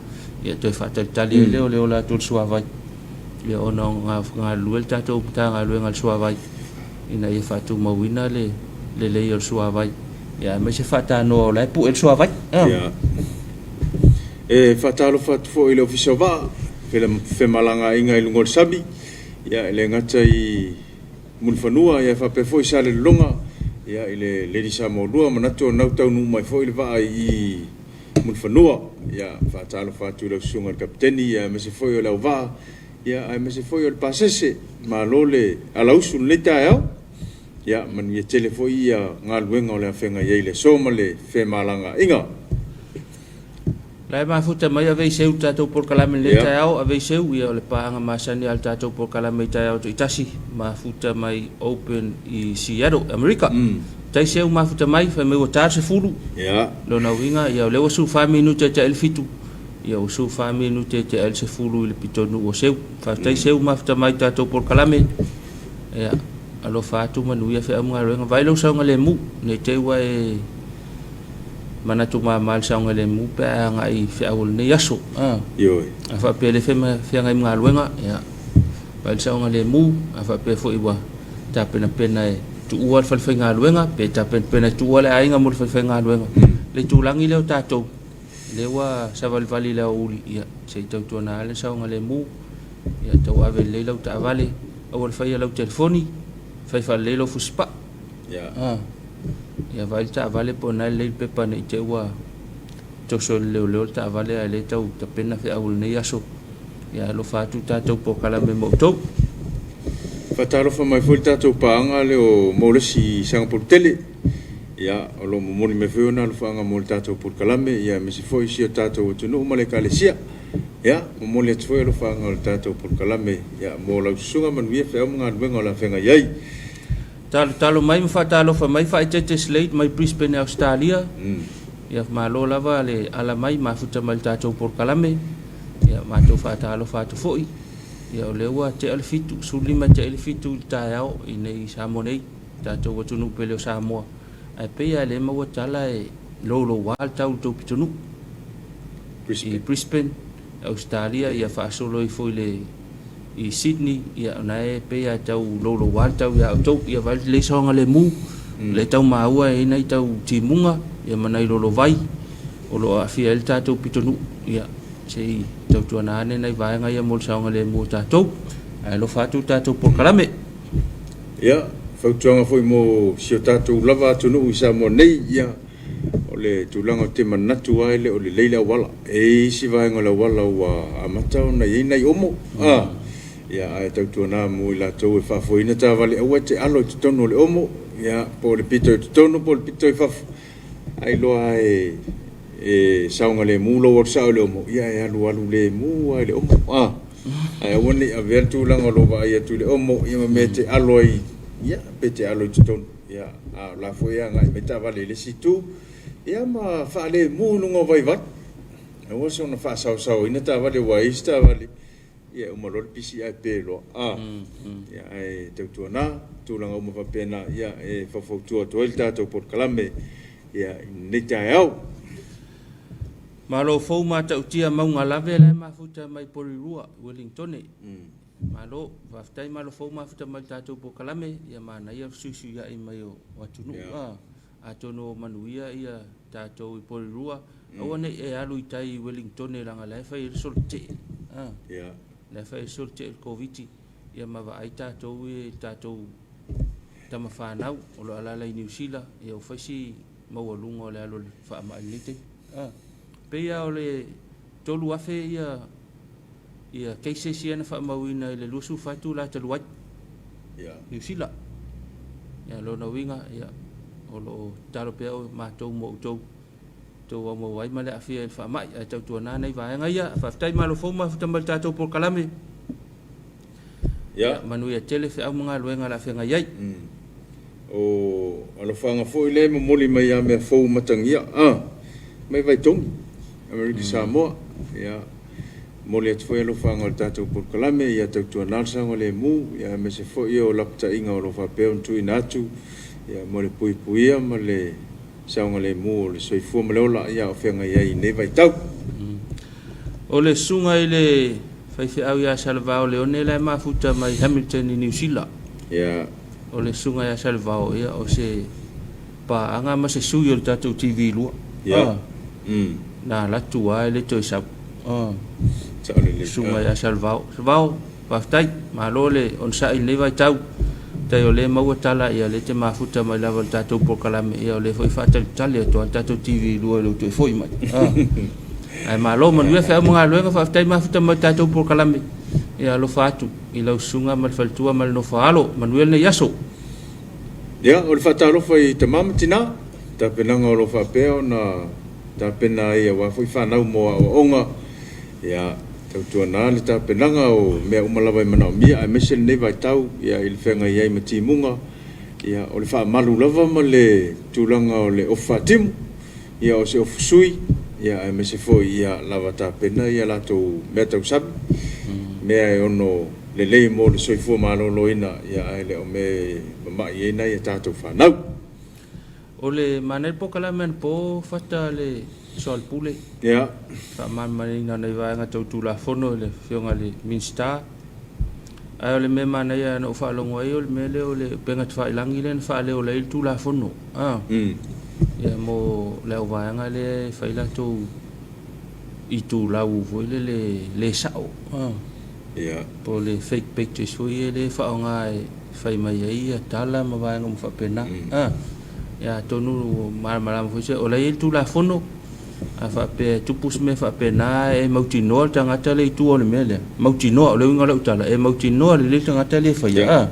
B: ia toe faatalitali ai lea o le ola atu o le suavai, ia ona o galulue le tatou Matagaluega i le suavai, ina ia faatumauina le lelei o le suavai, ia aemaise faatanoa o la e pue le suavai.
A: Ia. E faatalofa atu foi i le Ofisa o Vaa, femalagaaiga i luga o le sami, ia e le gata i Mulifanua, ia faapea foi Salelologa, ia i le Lady Samoa 2, manatu o lena ua taunuu mai foi le vaa i Mulifanua. Ia faatalofa atu i lau susuga i le Kapeteni, ia aemaise foi o le auvaa, ia aemaise foi o le pasese. Malo le alausu i lenei taeao. Ia manuia tele foi ia galuega o le a feagai ai i le aso ma le femalagaaiga.
B: La e mafuta mai ave i seu le tatou polokalame i lenei taeao, ave i seu, ia o le paaga masani a le tatou polokalame i taeao taitasi, mafuta mai Open i Seattle, Amerika. Tai seu mafuta mai, fai mai ua ta le 10. Lona uiga, ia o lea ua 14 minute e tea ai le 7, ia ua 14 minute e tea ai le 10 i le pitonuu o Seu. Faafetai Seu mafuta mai i tatou polokalame. Ia, alofa atu manuia feau ma galuega. Vaai lou saogalemu, ne i te i ua e manatu mama i le saogalemu pe a agai i feau o lenei aso. A.
A: Ioe.
B: A faapea e le feagai ma galuega, ia, vaai le saogalemu, a faapea foi ua tapenapena e tuua le falefaigaluega pe tapenapena e tuua le aiga mo le falefaigaluega. Le itulagi lea o tatou, lea ua savalivali i le aoauli, ia, se i tautuana lava le saogalemu, ia tauave lelei lau taavale, aua le faia lau telefoni, fai faalelei lou fusipaa. Ah, ia vaai le taavale po o lena e lelei le pepa ne i te i ua toso e le leoleo le taavale ae le tau tapena feau o lenei aso. Ia alofa atu le tatou polokalame ma outou.
A: Faatalofa mai foi le tatou paaga lea o Molesi i Sagapolu Tele. Ia, o lo o momoli mai foi ona alofaaga mo le tatou polokalame, ia aemaise foi si o tatou atunuu ma le Ekalesia. Ia, momoli atu foi alofaaga o le tatou polokalame, ia, mo lau susuga manuia feau ma galuega o le a feagai ai.
B: Talotalo mai ma faatalofa mai Faaeteete Slade mai Brisbane Ausetalia. Ia malo lava le ala mai mafuta mai le tatou polokalame. Ia matou faatalofa atu foi. Ia o lea ua tea le 7, 15 tea i le 7 i le taeao i nei i Samoa nei, tatou atunuu pele o Samoa. Ae pei lava e le maua tala e louloua le tau i le tou pitonuu i Brisbane, Ausetalia, ia faasolo ifo i le i Sydney, ia o na e pei lava e tau louloua le tau ia outou, ia vaai lelei saogalemu, lea e tau maua e i ai nai tau timuga, ia ma nai lolovai o lo o aafia ai le tatou pitonuu, ia se i tautuana ane nai vaega ia mo le saogalemu o tatou. Ae alofa atu le tatou polokalame.
A: Ia, fautuaga foi mo si o tatou lava atunuu i Samoa nei, ia, o le tulaga ou te manatu lava e le o lelei le auala. E i ai isi vaega o le auala ua amata ona i ai nai omo, a, ia, ae tautuana mo i latou e faafoeina taavale, aua e te alo i totonu o le omo, ia, po o le pito i totonu po o le pito i fafo, ailoa lava e, e saogalemu lou alu sao i le omo, ia e alualu lemu lava i le omo, a, ae aua ne i avea le tulaga o lou vaai atu i le omo, ia ma mea e te alo ai, ia, pe te alo i totonu, ia, a o la foi e agai mai taavale i le isi itu, ia ma faalemu i luga o vaivai. Aua soona faasaosaoina taavale aua e i ai isi taavale, ia e uma loa le pisi ae pe loa, a, ia ae tautuana tulaga uma faapena, ia e faufautua atu ai le tatou polokalame, ia i lenei taeao.
B: Malo fou matautia mauga lave la e mafuta mai Porirua, Wellingtone. Malo, faafetai malo fou mafuta mai le tatou polokalame, ia manaia le fesuisuiai mai o atunuu. Yeah. Atonu o manuia ia tatou i Porirua, aua ne i e alu i tai i Wellingtone leaga la e fai ai le solo tetee.
A: Yeah.
B: La e fai ai le solo tetee i le Koviti, ia ma vaai tatou i le tatou tama fanau o lo o alaala i Niu Sila, ia ua fai si maualuga o le alu o le faamai i lenei taimi. Pei lava o le 3,000 ia ia cases ia na faamauina i le 24 itula talu ai Niu Sila. Ia lona uiga ia o lo o tatalo pea matou mo outou tou aumau ai ma le aafia i le faamai ae tautuana nai vaega ia. Faafetai malo fou mafuta mai le tatou polokalame.
A: Ia.
B: Manuia tele feau ma galuega o le a feagai ai.
A: O alofaaga foi lea e momoli mai ia Meafou Matagia a mai Vaitogi, Amerika Samoa. Ia, momoli atu foi alofaaga o le tatou polokalame, ia tautuana le saogalemu, ia aemaise foi o lapataiga o lo o faapea ona tuuina atu, ia mo le puipuia ma le saogalemu o le soifua ma le ola, ia o feagai ai i lenei vaitau.
B: O le susuga i le faifeau ia Salevao Leone la e mafuta mai Hamilton i Niu Sila.
A: Ia.
B: O le susuga ia Salevao, ia, o se paaga ma se sui o le tatou TV 2.
A: Ia.
B: Na alu atu lava e le toe sau.
A: Sao lelei.
B: Susuga ia Salevao. Salevao, faafetai. Malo le onosai i lenei vaitau. Tai o lea e maua tala, ia, lea e te mafuta mai lava i le tatou polokalame, ia, o lea foi e faatalitali atu lava le tatou TV 2 i lou toe foi mai. Ae malo, manuia feau ma galuega, faafetai mafuta mai i le tatou polokalame. Ia alofa atu i lau susuga ma le faletua ma le nofo a alo. Manuia lenei aso.
A: Ia, o le faatalofa i tama ma tina, tapenaga o lo o faapea ona tapena ai aua foi fanau mo aoaoga. Ia, tautuana le tapenaga o mea uma lava e manaomia, aemaise lenei vaitau, ia, i le feagai ai ma timuga. Ia, o le faamalu lava ma le tulaga o le ofu faatimu, ia, o se ofu sui, ia, aemaise foi ia lava tapena ia latou mea tausami, mea e ono lelei mo le soifua maloloina, ia, ae le o mea e mamai ai nai a tatou fanau.
B: O le manaia le polokalame anapo Fata le Soalepule.
A: Ia.
B: Faamalamalamaina o nai vaega tau Tulafono i le Afioga i le Minisita. Ae o le mea manaia na ou faalogo ai o le mea lea o le upega tafailagi lea na faaleo ai le Tulafono a ia mo le auvaega lea e fai latou itulau foi lele le sao a po o le fake pages foi ia lea e faaaoga e fai mai ai ia tala ma vaega uma faapena. Ia atonu ua malamalama foi se o la e i ai le Tulafono a faapea e tupu se mea faapena e mautinoa le tagata lea i tua o le mea lea. Mautinoa, o le uiga o lau tala, e mautinoa lelei le tagata lea e faia.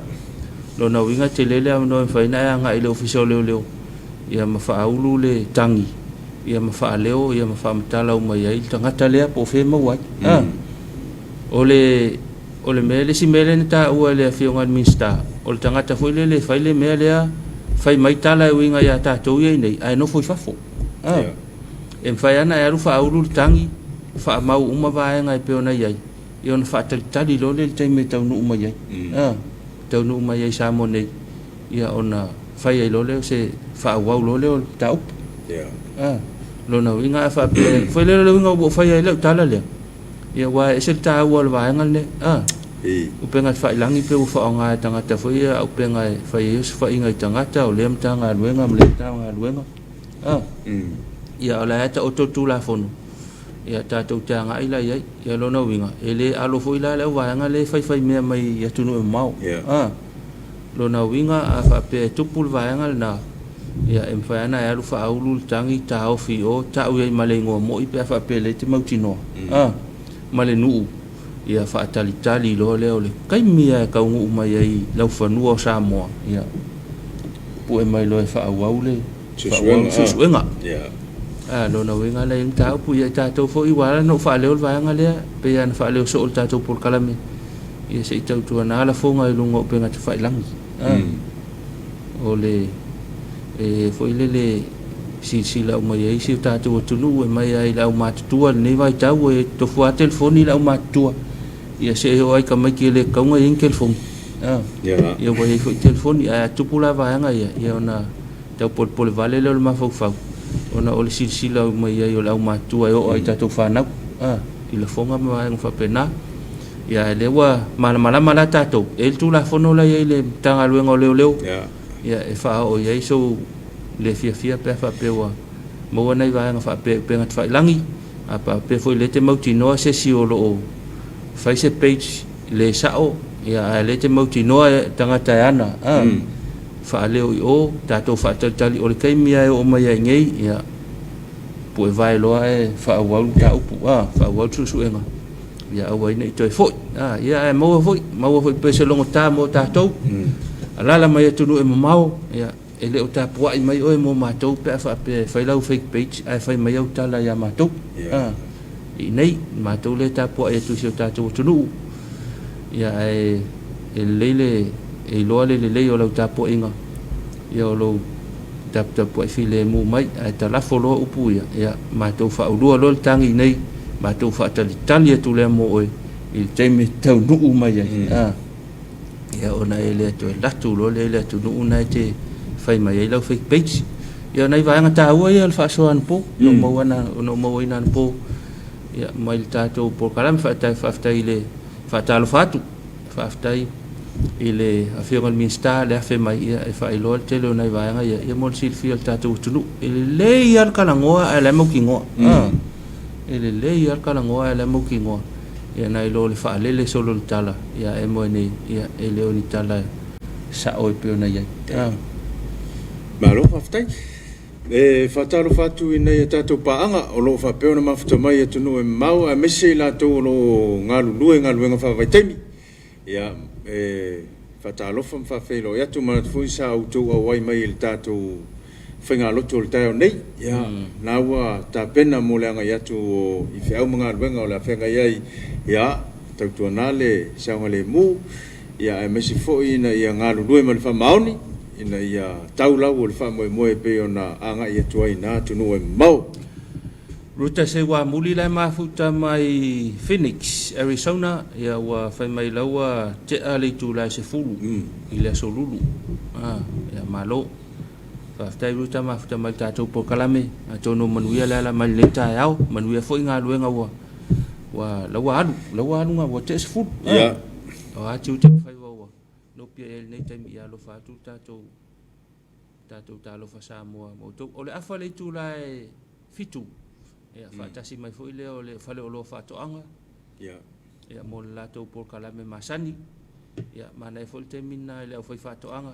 B: Lona uiga e tele le avanoa e mafai ona e agai i le Ofisa o Leoleo ia ma faaulu le tagi ia ma faaleo ia ma faamatala uma i ai le tagata lea po o fea e maua ai. O le o le mea, le isi mea lea na taua e le Afioga i le Minisita, o le tagata foi lele e fai le mea lea, fai mai tala e uiga ia tatou ia i inei, ae nofo i fafo. E mafai lava ona e alu faaulu le tagi, faamau uma vaega e pei ona i ai, ia ona faatalitali loa lea i le taimi e taunuu mai ai. Taunuu mai ai i Samoa nei, ia ona fai ai loa lea o se faaauau loa lea o le mataupu. Lona uiga a faapea, foi lea o le uiga ua ou fai ai lau tala lea, ia aua e ese le taua o le vaega lenei. Upega tafailagi pei ua faaaoga e tagata foi ia auupega e fai ai osofaiga i tagata o lea Matagaluega ma lea Matagaluega. Ia o la e taoto le Tulafono, ia tatou te agai la i ai. Ia lona uiga, e le alo foi la le auvaega lea e faifai mea mai i atunuu e mamao. Lona uiga a faapea e tupu le vaega lena, ia e mafai lava ona e alu faaulu le tagi, taofi i o, tau i ai ma le igoa moi pe a faapea o lea e te mautinoa, ma le nuu, ia faatalitali loa lea o le taimi lava e taunuu mai ai i laufanua o Samoa, ia pue mai loa e faaauau le suesuega. Lona uiga la e i ai le mataupu, ia tatou foi ua ala ona ou faaleo le vaega lea, pei lava ona faaleo soo i le tatou polokalame, ia se i tautuana lafoga i luga o upega tafailagi. O le e foi lele silasila uma i ai si o tatou atunuu e mai lava i le aumatutua i lenei vaitau e tofu lava telefoni i le aumatutua ia se i oo lava i tamaiti e le tatau ona i ai ni telefoni. Ia ua i ai foi telefoni ae a tupu la vaega ia, ia ona tau polepole vale lea o le mafaufau ona o le silasila uma i ai o le aumatutua e oo lava i tatou fanau i lafoga ma vaega faapena. Ia ae lea ua malamalama la tatou, e i ai le Tulafono la e i ai le Matagaluega o Leoleo, ia e faaoo i ai sou le fiafia pe a faapea ua maua nai vaega faapea i upega tafailagi, a faapea foi o lea e te mautinoa se isi o lo o fai se page le sao, ia ae o lea e te mautinoa le tagata e ana, a, faaleo i o, tatou faatalitali o le taimi lava e oo mai ai nei, ia puevae loa ae faaauau le mataupu, a, faaauau le suesuega. Ia aua ai ne i toe foi. Ia ae maua foi, maua foi pei se logotā mo tatou. Alaala mai atunuu e mamao, ia e le o tapuai mai oe mo matou pe a faapea e fai lau fake page ae fai mai au tala ia matou. I inei, matou lea e tapuai atu i si o tatou atunuu. Ia ae e lelei le e iloa le lelei o lau tapuaiga, ia o lou taputapuai filemu mai, ae talafo loa upu ia, ia matou faaulua loa le tagi nei, matou faatalitali atu lea mo oe i le taimi e taunuu mai ai. Ia ona e le toe alu atu loa lea i le atunuu na e te fai mai ai lau fake page. Ia o nai vaega taua ia o le faasoa anapo, na ou mauaina anapo ia, mai le tatou polokalame. Faafetai i le faatalofa atu. Faafetai i le Afioga i le Minisita le afe mai ia e faailoa le tele o nai vaega ia, ia mo le silafia e le tatou atunuu. E lelei lava le talanoa ae o la e mautinoa. E lelei lava le talanoa ae o la e mautinoa. Ia nai lo le faalele solo o le tala, ia e moe nei, ia e le o ni tala sao e pei ona i ai.
A: Malo faafetai. E faatalofa atu i nai a tatou paaga o lo o faapea ona mafuta mai i atunuu e mamao aemaise i latou o lo o galulue i galuega faavaitaimi. Ia, e faatalofa ma faafeiloai atu, manatu foi sa outou auai mai i le tatou faigalotu o le taeao nei. Ia, na ua tapena mo le agai atu o i feau ma galuega o le a feagai ai, ia, tautuana le saogalemu, ia aemaise foi ina ia galulue ma le faamaoni ina ia tau lau o le faamoemoe e pei ona agai atu ai i na atunuu e mamao.
B: Ruta Seuamuli la e mafuta mai Phoenix, Arizona, ia ua fai mai la ua tea le itula e 10 i le aso Lulu. Ia malo. Faafetai Ruta mafuta mai i le tatou polokalame, atonu manuia le ala mai i lenei taeao, manuia foi galuega ua ua la ua alu, la ua alu ua tea 10.
A: Ia.
B: O a tiute ma faiva ua nopiai ai i lenei taimi, ia alofa atu le tatou tatou Talofa Samoa ma outou. O le afa le itula e 7, ia faatasi mai foi lea o le Faleoloa Faatoaga, ia mo le latou polokalame masani. Ia manaia foi le taimi lena i le aufaifaatoaga,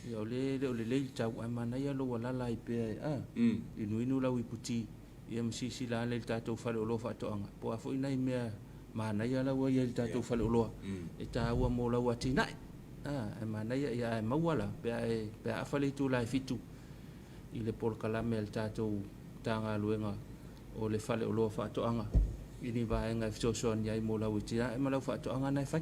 B: ia o lea e le o lelei le tau, ae manaia lou alala ai pea e inuinu lau iputi, ia ma silasila ane i le tatou faleoloa faatoaga, po o a foi nai mea manaia la ua i ai i le tatou faleoloa e taua mo lau atinae. Ae manaia, ia ae maua la pe a e pe a afa le itula e 7 i le polokalame a le tatou Matagaluega o le Faleoloa Faatoaga i ni vaega e fesoasoani ai mo lau atinae ma lau faatoaga na e fai.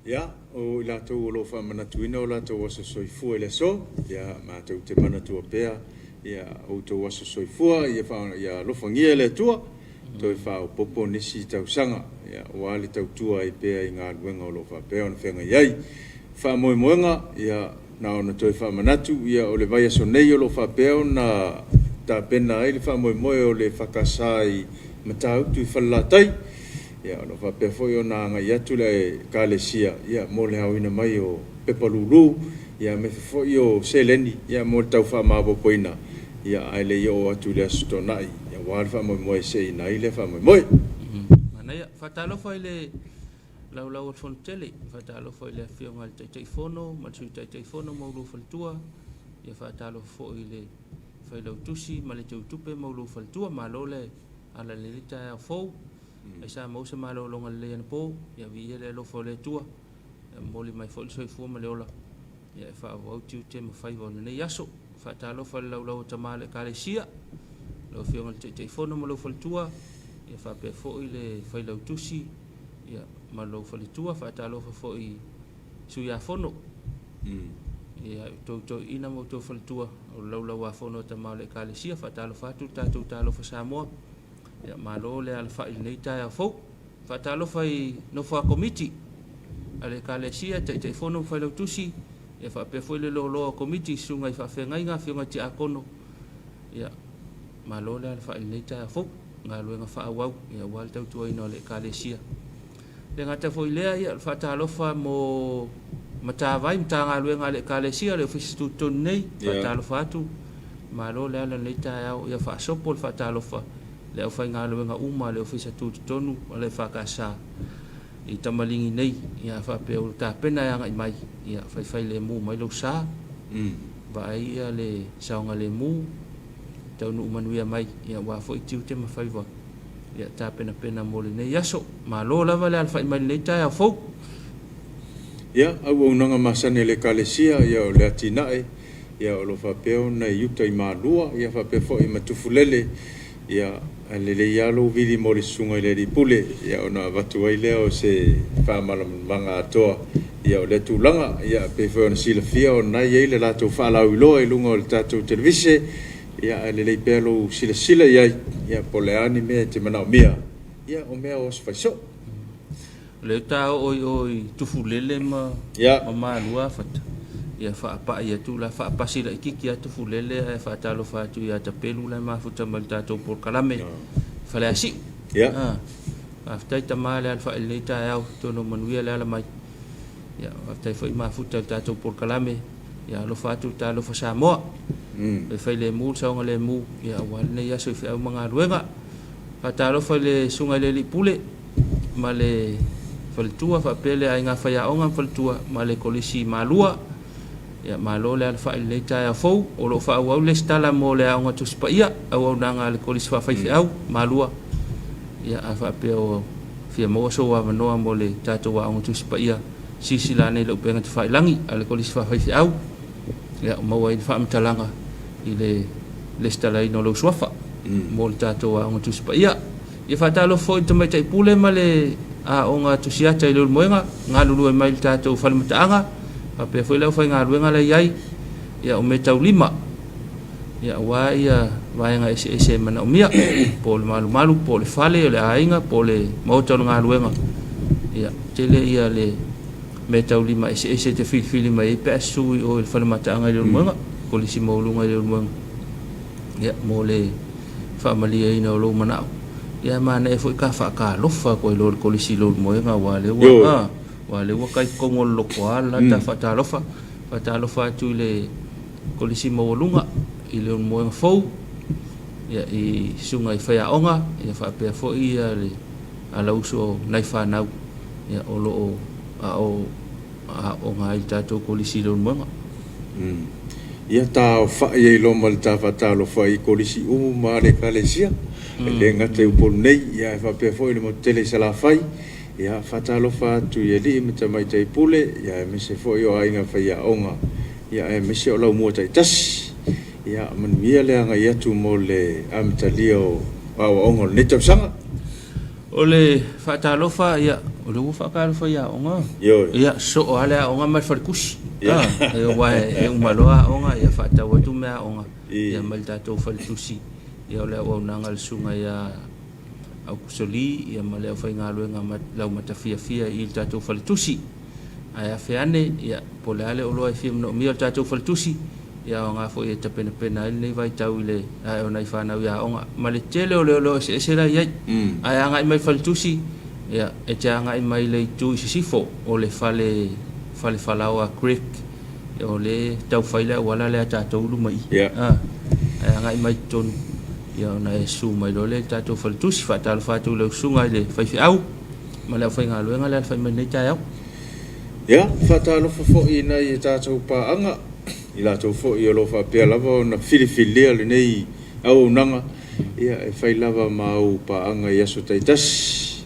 A: Ia, o i latou o lo o faamanatuina o latou aso soifua i le aso, ia, matou te manatua pea ia outou aso soifua, ia, ia alofagia e le Atua, toe faaopoopo nisi tausaga, ia, aua le tautua ai pea i galuega o lo o faapea ona feagai ai. Faamoemoega, ia, na ona toe faamanatu, ia, o le vaiaso nei o lo o faapea ona tapena ai le faamoemoe o le EFKS i Matautu i Falelatai, ia, o lo o faapea foi ona agai atu le Ekalesia, ia, mo le aoina mai o pepa lulu, ia, aemaise foi o seleni, ia, mo le tau faamaopoopoina, ia, ae le i oo atu i le Aso Toonai, ia, aua le faamoemoe e seeina ai lea faamoemoe.
B: Manaia. Faatalofa i le laulau o le Fono Tele, faatalofa i le Afioga i le Taitaifono ma le Sui Taitaifono ma ulua faletua, ia faatalofa foi i le Failautusi ma le Teutupe ma ulua faletua. Malo le ala i lenei taeao fou. Ai sa maua se malologa lelei anapo, ia viia le alofa o le Atua, ia momoli mai foi le soifua ma le ola, ia e faaauau tiute ma faiva o lenei aso. Faatalofa i le laulau o tama o le Ekalesia, lau Afioga i le Taitaifono ma lou faletua, ia faapea foi le Failautusi, ia, ma lou faletua. Faatalofa foi i suiafono, ia outou toeaiina ma outou faletua, o le laulauafono a tama o le Ekalesia. Faatalofa atu le tatou Talofa Samoa, ia malo le alafai i lenei taeao fou. Faatalofa i nofo a komiti a le Ekalesia, Taitaifono ma Failautusi, ia faapea foi le loaloa o komiti, susuga i faafeagaiga, afioga i tiakono, ia malo le alafai i lenei taeao fou, galuega faaauau, ia aua le tautuaina o le Ekalesia. Le gata foi lea, ia o le faatalofa mo Matavai, Matagaluega a le Ekalesia, le Ofisa Tutotonu nei, faatalofa atu, malo le ala i lenei taeao, ia faasopo le faatalofa le aufaigaluega uma a le Ofisa Tutotonu a le EFKS i tamaligi nei, ia faapea ua tapena e agai mai, ia faifailemu mai lou sa, vaai ia le saogalemu, taunuu manuia mai, ia aua foi tiute ma faiva, ia tapenapena mo lenei aso. Malo lava le alafai mai lenei taeao fou.
A: Ia, auaunaga masani a le Ekalesia, ia o le atinae, ia o lo o faapea ona i uta i Malua, ia faapea foi ma Tufulele, ia ae lelei lava lou vili mo le susuga i le Alii Pule, ia ona avatu ai lea o se faamalamalamaga atoa, ia o lea tulaga, ia pei foi ona silafia o lena e i ai le latou faalauiloa i luga o le tatou televise, ia ae lelei pea lou silasila i ai, ia po o le a ni mea e te manaomia, ia o mea o aso faisoo.
B: O lea ta oo i o i Tufulele ma ma Malua Fata, ia faapai atu la, faapasi laitiiti lava Tufulele ae faatalofa atu ia Tapelu la e mafuta mai i le tatou polokalame Faleasiu. Faafetai tama le alafai i lenei taeao, atonu manuia le ala mai. Ia faafetai foi mafuta i le tatou polokalame, ia alofa atu le talofa Samoa. Faifai lemu le saogalemu, ia aua lenei aso i feau ma galuega. Faatalofa i le susuga i le Alii Pule ma le faletua faapea le aiga faiaoga ma faletua ma le Kolisi Malua. Ia malo le alafai i lenei taeao fou. O lo o faaauau le lesitala mo le Aoga Tusi Paia, auaunaga a le Kolisi Faafaifeau Malua. Ia a faapea ua fia maua sou avanoa mo le tatou Aoga Tusi Paia, silasila ane i le upega tafailagi a le Kolisi Faafaifeau, ia maua ai le faamatalaga i le lesitalaina o lou suafa mo le tatou Aoga Tusi Paia. Ia faatalofa foi i le Tamaitai Pule ma le Aoga Tusiata i Leulumoega, galulue mai i le tatou falemataaga, faapea foi le aufaigaluega la e i ai, ia o meataulima, ia aua ia vaega eseese e manaomia, po o le malumalu, po o le fale, o le aiga, po o le maota o le galuega. Ia, tele ia le meataulima eseese e te filifili mai ai pe a susu i o i le falemataaga i Leulumoega, Kolisi Maualuga i Leulumoega, ia, mo le faamalieina o lou manao. Ia, e manaia foi ka faatalofa atu ai loa i le Kolisi i Leulumoega, aua o lea ua, Aua o lea ua kai totonu o le lotoa le lata faatalofa. Faatalofa atu i le Kolisi Maualuga i Leulumoega Fou, ia, i susuga i faiaoga, ia faapea foi ia le alausu o nai fanau, ia, o lo o aooga ai i le tatou Kolisi i Leulumoega.
A: Ia taaofai ai loa ma le ta faatalofa i Kolisi uma a le Ekalesia, e le gata i Upolu nei, ia ae faapea foi le motu tele i Salafai. Ia faatalofa atu i alii ma tamaitai pule, ia aemaise foi o aiga faiaoga, ia aemaise o laumua taitasi. Ia manuia le agai atu mo le amatalia o aoaoga o lenei tausaga.
B: O le faatalofa, ia, o lea ua faatalofa i aoga.
A: Ioe.
B: Ia, soo lava le aoga ma le faletusi. Aua e uma loa aoga, ia faatau atu mea aoga, ia ma le tatou faletusi. Ia o le auaunaga a le susuga ia Aukusoli ia ma le aufaigaluega laumatafiafia i le tatou faletusi. Ae afe ane, ia, po o le a le oloa e fia manaomia o le tatou faletusi, ia aoga foi e tapenapena ai lenei vaitau i le ae o nai fanau i aoga ma le tele o leoleo eseese la i ai. Ae agai mai i le faletusi, ia, e te agai mai i le itu i sisifo o le fale, fale falaoa Greek, o lea e tau fai le auala lea a tatou i luma i i. Ae agai mai i totonu, ia ona e susu mai loa lea i le tatou faletusi. Faatalofa atu i lau susuga i le faifeau ma le aufaigaluega le alafai mai i lenei taeao.
A: Ia, faatalofa foi i nai a tatou paaga, i latou foi o lo o faapea lava ona filifilia lenei auaunaga, ia e fai lava ma au paaga i aso taitasi,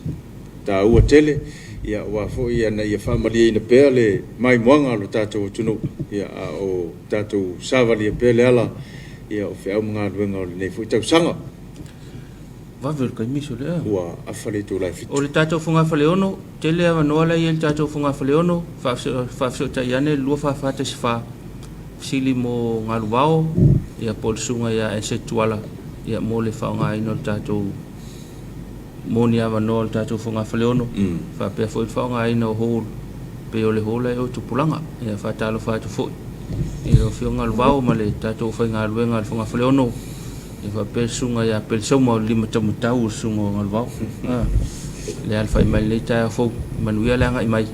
A: taua tele, ia aua foi ina ia faamalieina pea le maimoaga o le tatou atunuu, ia a o tatou savalia pea le ala ia o feau ma galuega o lenei foi tausaga.
B: Vave o le taimi sole a.
A: Ua afa le itula e 7.
B: O le tatou fogafaleono, tele avanoa la e i ai i le tatou fogafaleono, faafesootai ane le 24414, fesili mo Galuvao, ia po o le susuga ia Anset Tuala, ia mo le faaaogaina o le tatou mo ni avanoa o le tatou fogafaleono, faapea foi le faaaogaina o hall, pei o le hall la e i o i Tupulaga. Ia faatalofa atu foi i lau Afioga Galuvao ma le tatou aufaigaluega a le fogafaleono. E faapea le susuga ia Pelesauma o le limataumatau o le susuga o Galuvao. Le alafai mai lenei taeao fou, manuia le agai mai,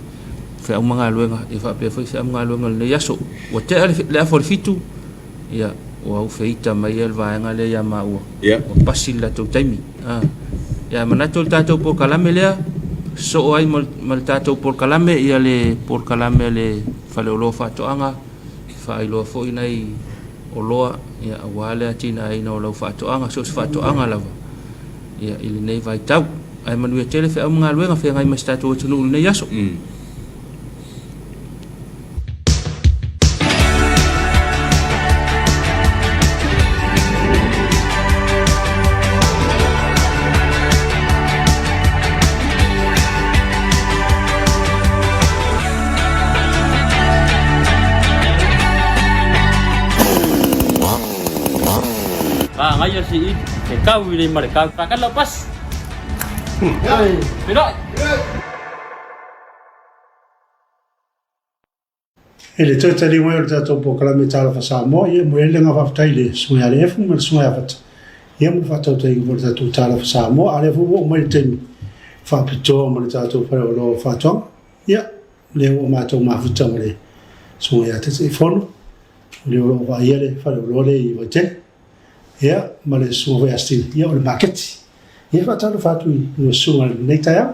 B: feau ma galuega, e faapea foi feau ma galuega o lenei aso. Ua tea le afa o le 7, ia, ua aufeita mai le vaega lea ia maua. Ua pasi le latou taimi. Ia, manatu o le tatou polokalame lea, sosoo ai ma le tatou polokalame, ia le polokalame a le Faleoloa Faatoaga, faailoa foi nai oloa ia, aua le atinaeina o lau faatoaga, so o se faatoaga lava ia, i lenei vaitau. Ae manuia tele feau ma galuega feagai ma si tatou atunuu i lenei aso.
C: Manaia si i ke kau i nei ma le kau. Pakala lau pasi. Feiloai.
D: I le toe taliu mai o le tatou polokalame Talofa Samoa, ia e momoli ai le agaga faafetai i le Susuga ia Aleefu ma le Susuga ia Fata, ia mo faatautaiga foi o le tatou Talofa Samoa. A o lea foi ua oo mai le taimi faapitoa mo le tatou faleoloa o faatoaga. Ia, o lea ua matou mafuta ma le Susuga ia Taitaifono, o le o lo o vaaia le faleoloa lea i Vaitele, ia, ma le Susuga foi ia Stephen, ia o le maketi. Ia, e faatalofa atu i lau susuga i lenei taeao.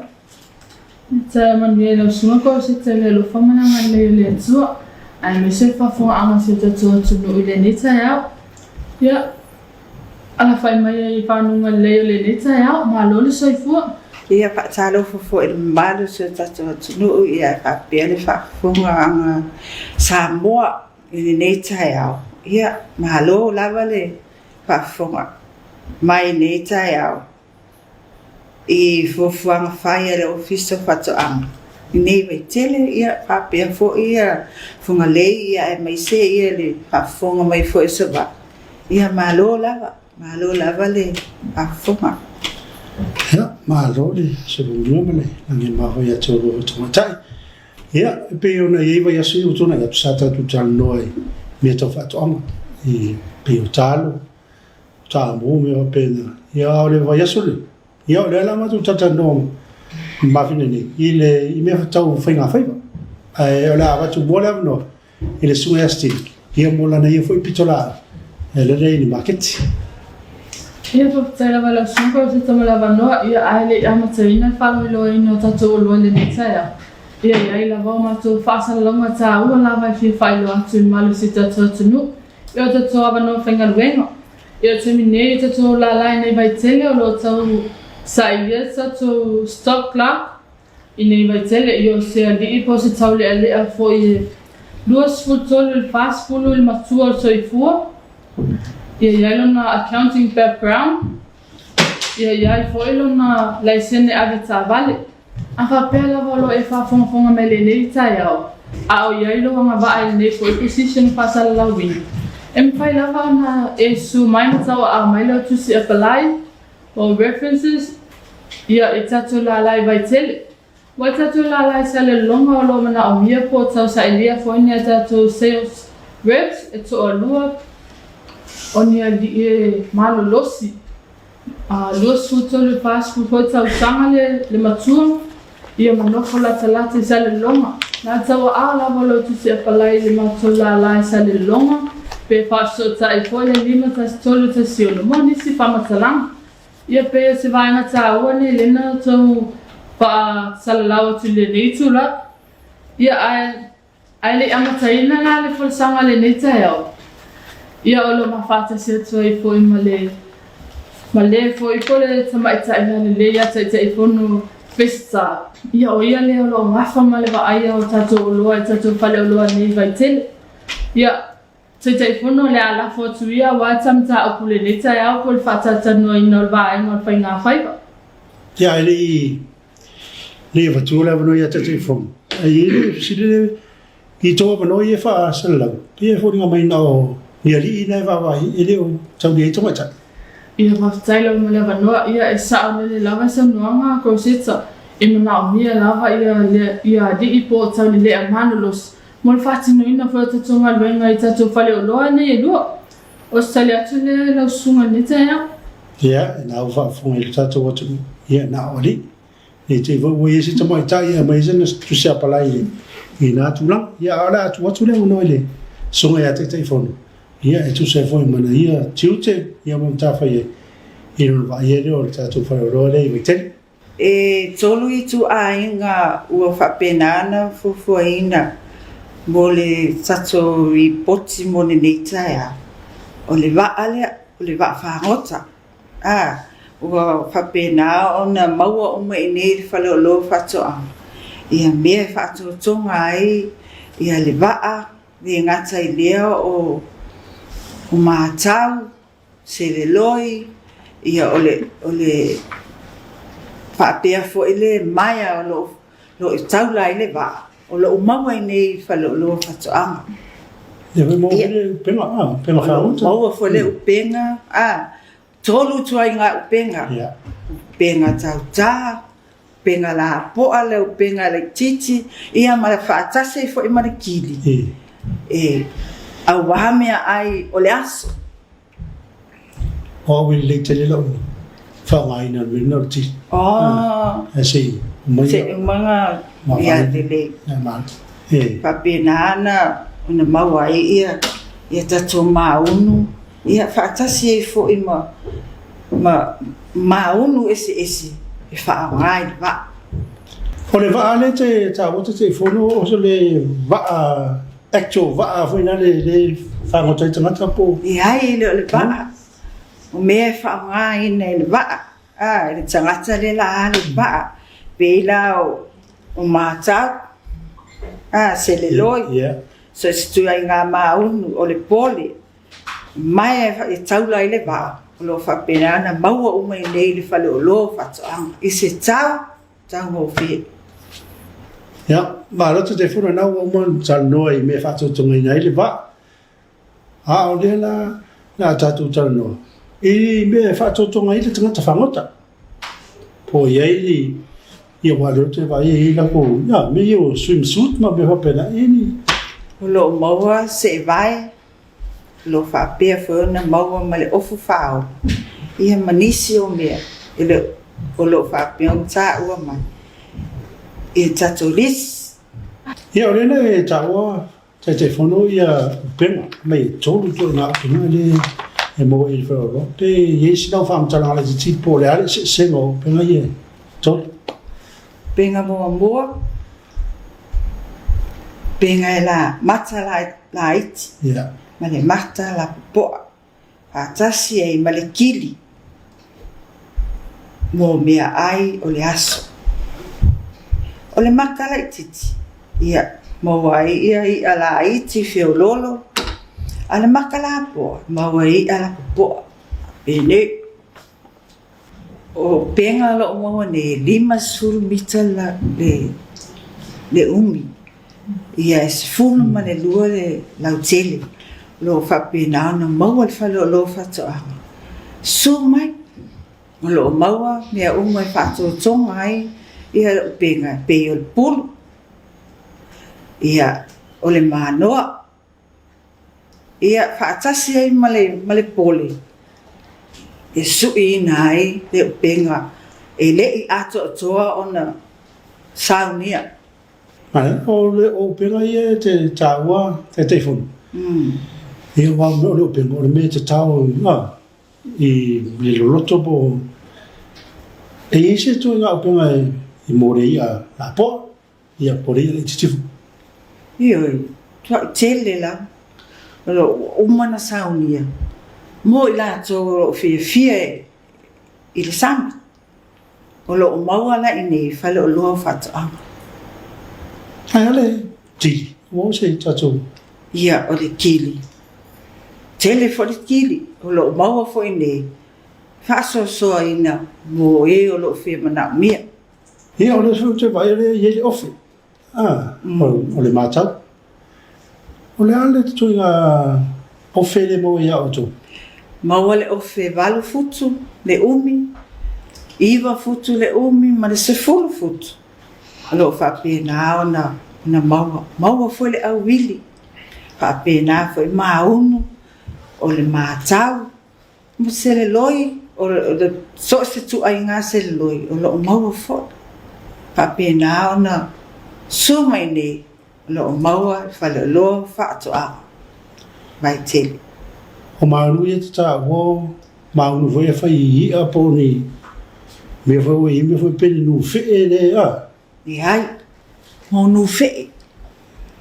E: Taeao manuia i lau susuga ko se tele alofa ma le agalelei o le Atua, aemaise le faafofogaaga a si o tatou atunuu i lenei taeao. Ia, Alafai mai ai i fanuga lelei o lenei taeao. Malo le soifua.
F: Ia faatalofa foi i le mamalu o si o tatou atunuu ia e faapea le faafofogaaga Samoa i lenei taeao. Ia malo lava le faafofoga mai i lenei taeao. I fuafuaga fai a le Ofisa o Faatoaga i nei vaitele, ia faapea foi ia Fugalei ia aemaise ia le faafofoga mai foi o Savaii. Ia malo lava, malo lava le faafofoga.
D: Ia, malo le solomua ma le lagima foi ia te oulua tamaitai. Ia, e pei ona i ai vaiaso ia ua tuanai atu sa tatou talanoa i mea tau faatoaga, i pei o talo, Samoa mea faapena. Ia a o le vaiaso lenei, ia o lea la matou talatalanoa mafina nei i le i mea tau faigafaiva. Ae o le a avatu mua le avanoa i le Susuga ia Steve, ia mo lana ia foi pitolaau e ala lea i le maketi.
E: Ia, faafetai lava i lau Susuga o se tama le avanoa, ia ae le i amataina le faaloiloaina o tatou oloa i lenei taeao. Ia i ai lava o matou faasalalauga taua lava e fia faailoa atu i le malosi o tatou atunuu i o tatou avanoa faigaluega. I o taimi nei i tatou lala i nei vaitele o lo o tau sailia tatou stock clerk i nei vaitele i o se alii po o se taulealea foi e 23 i le 40 i le matua o le soifua. Ia i ai lona accounting background. Ia i ai foi lona laisene avetaavale. A faapea lava o lo o e faafogafoga mai lenei taeao, a o i ai lou agavaa i lenei foi position faasalalauina, e mafai lava ona e susu mai ma tauaao mai lau tusi apply o references ia i tatou lala i Vaitele. Ua tatou lala i Salelologa o lo o manaomia po o tausailia foi ni a tatou sales reps e toalua o ni alii e malolosi. 23 i le 40 foi tausaga le matua ia ma nofo latalata i Salelologa. Na tauaao lava lau tusi apalai i le matou lala i Salelologa pe faafesootai foi le 51316 mo nisi faamatalaga. Ia pei o se vaega taua nei lena tou faasalalau atu i lenei itula. Ia ae Ae le i amataina la le folasaga i lenei taeao, ia o lo o mafaatasi atu ai foi ma le ma le foi po le tamaitai lalelei ia Taitaifono Vesta. Ia o ia lea o lo o gafa ma le vaaia o tatou oloa i tatou faleoloa nei i Vaitele. Ia, Taitaifono, o le a lafo atu ia aua ta mataupu i lenei taeao po o le faatalatalanoaina o le vaega o le faigafaiva.
D: Ia, ae le i le avatua le avanoa ia Taitaifono, ae i ai le fesili le i tou avanoa ia e faasalalau, pei e foliga mai na o ni alii na e vaavaai e le o taulia ai tamaitai.
E: Ia faafetai lava mo le avanoa, ia e saolele lava saunoaga a Crosetta, e manaomia lava ia ia alii po o taulelea malolosi mo le faatinoina foi o tatou galuega i tatou faleoloa nei e lua. O se tali atu lea i lau susuga i lenei taeao.
D: Ia, na ua faafofoga i le tatou atunuu, ia, na o alii. Ne i te i foi ua i ai se tamaitai e aumai ai sana tusi apalai i na tulaga. Ia, a o le a tuu atu le avanoa i le Susuga ia Taitaifono, ia, e tusa ai foi ma na ia tiute, ia ma matafaioi i lona vaaia lea o le tatou faleoloa lea i Vaitele.
F: E tolu ituaiga ua faapena ona fuafuaina mo le tatou lipoti mo lenei taeao. O le vaa lea, o le vaa fagota. A, ua faapena ona maua uma i inei i le faleoloa o faatoaga ia mea e faatotoga ai ia le vaa, le gata i lea o matau, seleloi, ia o le o le faapea foi le maea o lo o lo o taula ai le vaa, o lo o maua i inei i Faleoloa o Faatoaga.
D: Ia foi maua foi le upega, ah, upega fagota.
F: Maua foi le upega, ah, tolu ituaiga upega.
D: Yeah.
F: Upega tautā, upega lapoa, le upega laitiiti, ia ma faatasi ai foi ma le kili. E auā meaai o le aso.
D: O au e lelei tele lau faaaogaina o le mea lena o le tili.
F: Oh.
D: Ae se i uma
F: Se i uma ia lelei.
D: E.
F: Faapena ona ona maua ai ia ia tatou maunu ia faatasi ai foi ma ma maunu eseese e faaaoga i le vaa.
D: O le vaa lea e te taua Taitaifono o le vaa actual vaa foi lea e fagota ai tagata po o.
F: Leai, e le o le vaa. O mea e faaaogaina e le vaa, a, e le tagata lea la alu i le vaa. Pei la o matau, a, seleloi, so o se ituaiga maunu, o le pole, maea e taula ai le vaa, o lo o faapena ona maua uma i inei i le faleoloa o faatoaga i se tau taugofie.
D: Ia, malo Taitaifono, lena ua uma ona talanoa i mea e faatotogaina ai le vaa. A o lea la o le a tatou talanoa i mea e faatotoga ai le tagata fagota. Po o i ai ni, ia aua o lea ou te vaai e i ai latou, ia, mea ia o swimsuit ma mea faapena, e i ai ni.
F: O lo o maua seevae O lo o faapea foi ona maua ma le ofu faaola, ia ma nisi o mea e le o lo o faapea ona taua mai. i le tatou lisi.
D: Ia, o lea na e taua Taitaifono ia upega mai e tolu ituaiga upega lea e maua i le faleoloa. Pe i ai sina faamatalaga laitiiti po o le a le eseesega o upega ia e tolu?
F: Upega muamua, upega e la mata laiti ma le mata lapopoa faatasi ai ma le kili mo meaai o le aso. O le mata laitiiti, ia, maua ai ia i'a laiti feoloolo, a o le mata lapoa, maua ai i'a lapopoa. Penei, o upega o lo o maua nei, e 50 mita le umi. Ia, e 12 le lautele o lo o faapena ona maua le faleoloa o faatoaga. Susu mai, o lo o maua mea uma e faatotoga ai ia le upega e pei o le pulu, ia, o le manoa, ia, faatasi ai ma le, ma le pole e suiina ai le upega e le i atoatoa ona saunia.
D: Ae o le upega ia e te taua Taitaifono, ia aua o le upega o le mea e tatao i le loloto po o e i ai se ituaiga upega e mo le i'a lapoa, ia po o le i'a laitiiti foi.
F: Ioe, tua'i tele lava o lo o ua uma ona saunia mo i latou o lo o fiafia i le sami. O lo o maua la i inei i faleoloa o faatoaga.
D: Ae a le kili? Ua oo se tatou.
F: Ia, o le kili. Tele foi le kili. O lo o maua foi i inei faasoasoaina mo e o lo o fia manaomia.
D: Ia, o lea foi ou te vaai o lea e i ai le ofe. O le matau. O le a le ituaiga ofe lea e maua ia outou?
F: Maua le ofe 8 futu le umi, 9 futu le umi ma le 10 futu. O lo o faapena ona maua. Maua foi le auili, faapena foi maunu, o le matau, Ma seleloi, o le so o se ituaiga seleloi o lo o maua foi. Faapena ona sua mai nei o lo o maua i faleoloa faatoaga Vaitele.
D: O maunu ia te taua o maunu foi e fai i i'a po o ni mea foi ua i ai mea foi pei ni nufe'e le a.
F: Leai, mo nufe'e,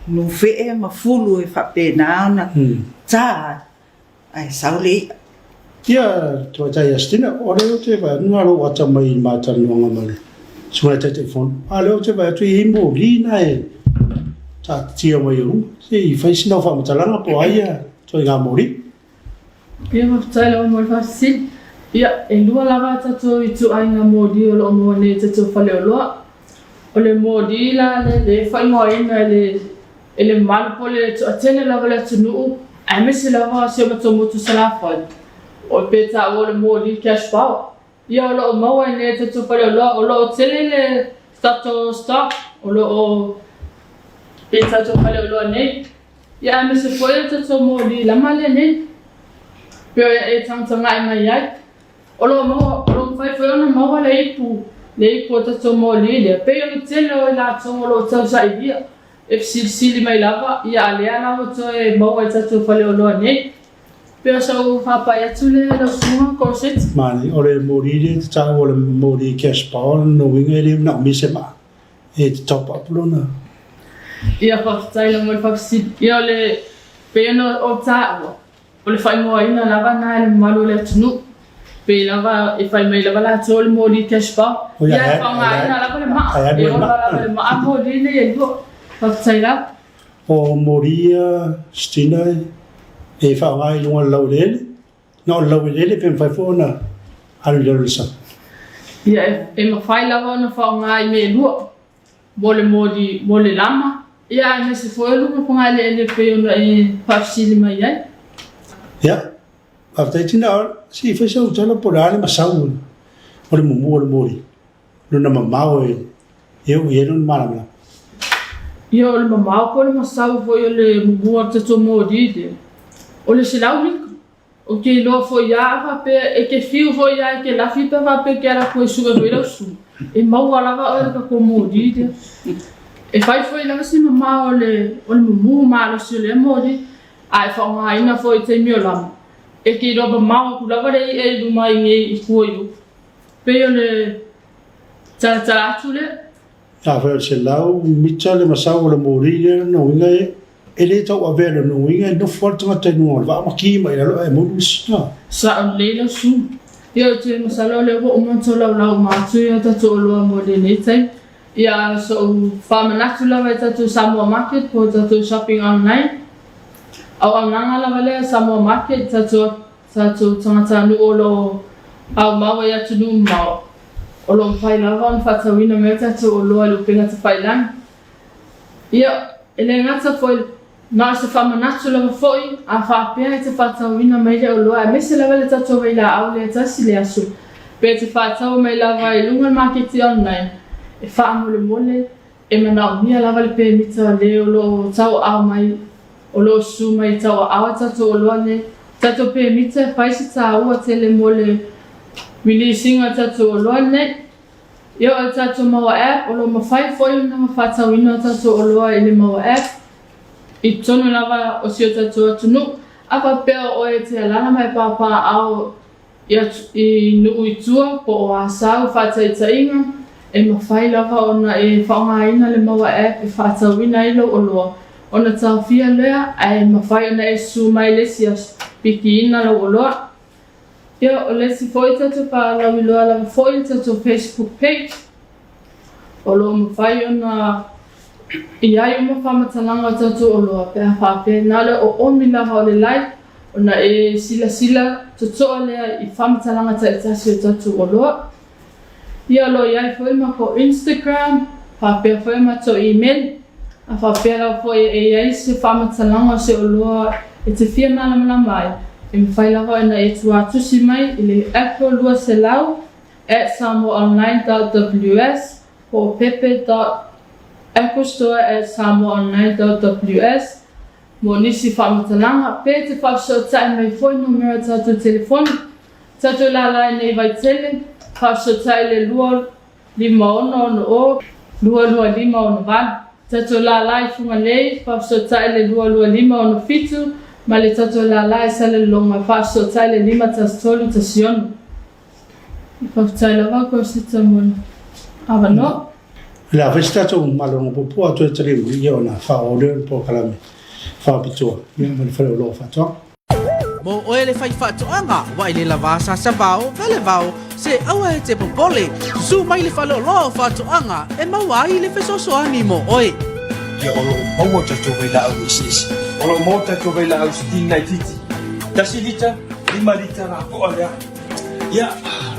F: nufe'e ma fulu e faapena ona ta ai. Ae sau le i'a.
D: Ia, Tamaitai Astina, o lea ou te vaai atu na lou ata mai i le ma talanoaga ma le Susuga i le Taitaifono, a o lea ou te vaai atu e i ai moli na e taatitia mai i luga. Se i fai sina faamatalaga po o ai ia ituaiga moli.
E: Ia, faafetai lava mo le faafesili. Ia, e lua lava a tatou ituaiga moli o lo o maua nei i tatou faleoloa. O le moli la lea e faaigoaina e le E le mamalu po o le toatele lava o le atunuu aemaise lava si o matou motu Salafai, o pe taua o le moli cash power. Ia o lo o maua i nei tatou faleoloa, o lo o tele le tatou stock o lo o i tatou faleoloa nei. Ia aemaise foi o tatou moli lama lea nei, pe e tagatagai mai ai. O lo o maua, o lo o mafai foi ona maua le ipu, le ipu o tatou moli lea, pei o le tele o i latou o lo o tausailia. E fesilisili mai lava, ia a lea la ua toe maua i tatou faleoloa nei. Pei o sau faapai atu lea i lau susuga Corset.
D: Mani, o le moli lea e te taua o le moli cash power, lona uiga e le manaomia se maa e te top up lona.
E: Ia faafetai lava mo le faafesili. Ia o le, pei ona ou taua, O le faaigoaina lava na e le mamalu o le atunuu. Pei lava e fai mai lava latou o le moli cash power. Ia e faaaogaina lava le maa. E ola lava le maa moli nei e lua. Faafetai lava.
D: O moli ia Stina e faaaoga i luga o le laueleele. Na o le laueleele pe mafai foi ona alu i lalo i le sami?
E: Ia e mafai lava ona faaaoga i mea e lua. Mo le moli, mo le lama, ia aemaise foi o luga fogaeleele e pei ona e faafesili mai ai.
D: Ia, faafetai Tina, se i fai sau tala po o le a le masau o le mumu o le moli, lona mamao e oo i ai lona malamalama.
E: Ia, o le mamao po o le masau foi o le mumu o le tatou moli lea, o le 100 mita. Ou te iloa foi a faapea e te fiu foi a e te lafi pe faapea e te ala atu e sue foi lau susuga. E maua lava oe i le tatou moli lea. E fai foi lava si mamao o le o le mumu malosi o lea moli, a e faaaogaina foi i taimi o lama, e te iloa mamao atu lava le i'a i luma i inei i tua i uta. Pei o le talatala atu lea.
D: Afai o le 100 mita le masau o le moli lea, lona uiga e le tauavea lona uiga e nofo lava le tagata i luga o le vaa ma ki mai i lalo ae moulu le sina.
E: Sao lelei lau susuga. Ia ou te masalo o lea ua uma ona tolaulau uma atu ia tatou oloa mo lenei taimi. Ia so'u faamanatu lava i tatou Samoa Market po o tatou shopping online. Auaunaga lava lea Samoa Market tatou tatou tagatanuu o lo o aumau ai atunuu mamao o lo o mafai lava ona faatauina mai tatou oloa i le upega tafailagi. Ia, e le gata foi, na o se faamanatu lava foi, a faapea e te faatauina mai le oloa aemaise lava le tatou vailaau lea tasi le aso, pe te faataua mai lava i luga o le maketi online, e faamolemole, e manaomia lava le pemita o le o lo o tauaao mai, o lo o susu mai i tauaao e tatou oloa nei. Tatou pemita e fai se taua tele mo le release ina o tatou oloa nei. Ia o le tatou Maua App, o lo o mafai foi ona faatauina o tatou oloa i le Maua App i totonu lava o si o tatou atunuu. A faapea o oe e te alaala ma e papaaao i nuu i tua po o Asau faataitaiga, e mafai lava ona e faaaogaina le Maua App e faatauina ai lou oloa ona taofia lea ae mafai ona e susu mai le isi aso pikiina lou oloa. Ia, o le isi foi tatou faalauiloa lava foi le tatou Facebook page, o lo o mafai ona i ai uma faamatalaga o tatou oloa pe a faapea na o le oomi lava o le like ona e silasila totoa lea i faamatalaga taitasi o tatou oloa. Ia, o lo o i ai foi le matou Instagram, faapea foi le matou email. A faapea lava foi e i ai se faamatalaga o se oloa e te fia malamalama ai, e mafai lava ona e tuatusi mai i le Apple 200 at samoaonline dot ws po o pepe dot applestore at samoaonline dot ws mo nisi faamatalaga, pe te faafesootai mai foi numera tatou telefoni. Tatou lala i nei Vaitele, faafesootai i le 2 5 6 0 2 2 5 6 8. Tatou lala i Fugalei, faafesootai le 2 2 5 6 7 ma le tatou lala i Salelologa, faafesootai le 5 1 3 1 6. Faafetai lava Kosita mo le avanoa.
D: O le a fai se tatou malologa puupuu a toe taliu mai ia ona faaauau lea o le polokalame faapitoa ia ma le fale o loo faatoaga.
B: Mo oe le fai faatoaga, ua i le lava sasavao, velevao, se aua e te popole, susu mai le faleoloa o faatoaga e maua ai le fesoasoani mo oe.
G: Ia o lo o maua tatou vailaau eseese. O lo o maua tatou vailaau sitini laitiiti, tasi lita, lima lita lapoa lea. Ia,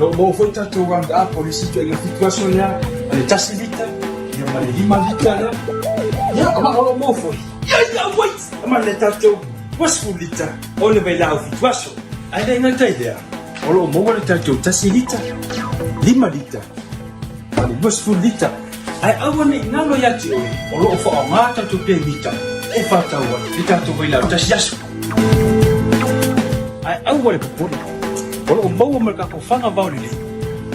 G: o lo o maua foi tatou round up o le isi ituaiga fitu aso lea, ma le tasi lita, ia ma le lima lita lea. Ia, ma o lo o maua foi, ia, ia, wait! Ma le tatou 20 lita o le vailaau fitu aso. Ae le gata i lea, o lo o maua le tatou tasi lita, lima lita, ma le 20 lita. Ae aua ne i galo ia te oe, o lo o faaaoga tatou pemita e faatau ai le tatou vailaau tasi aso. Ae aua le popole, o lo o maua ma le tatou faga vao lelei,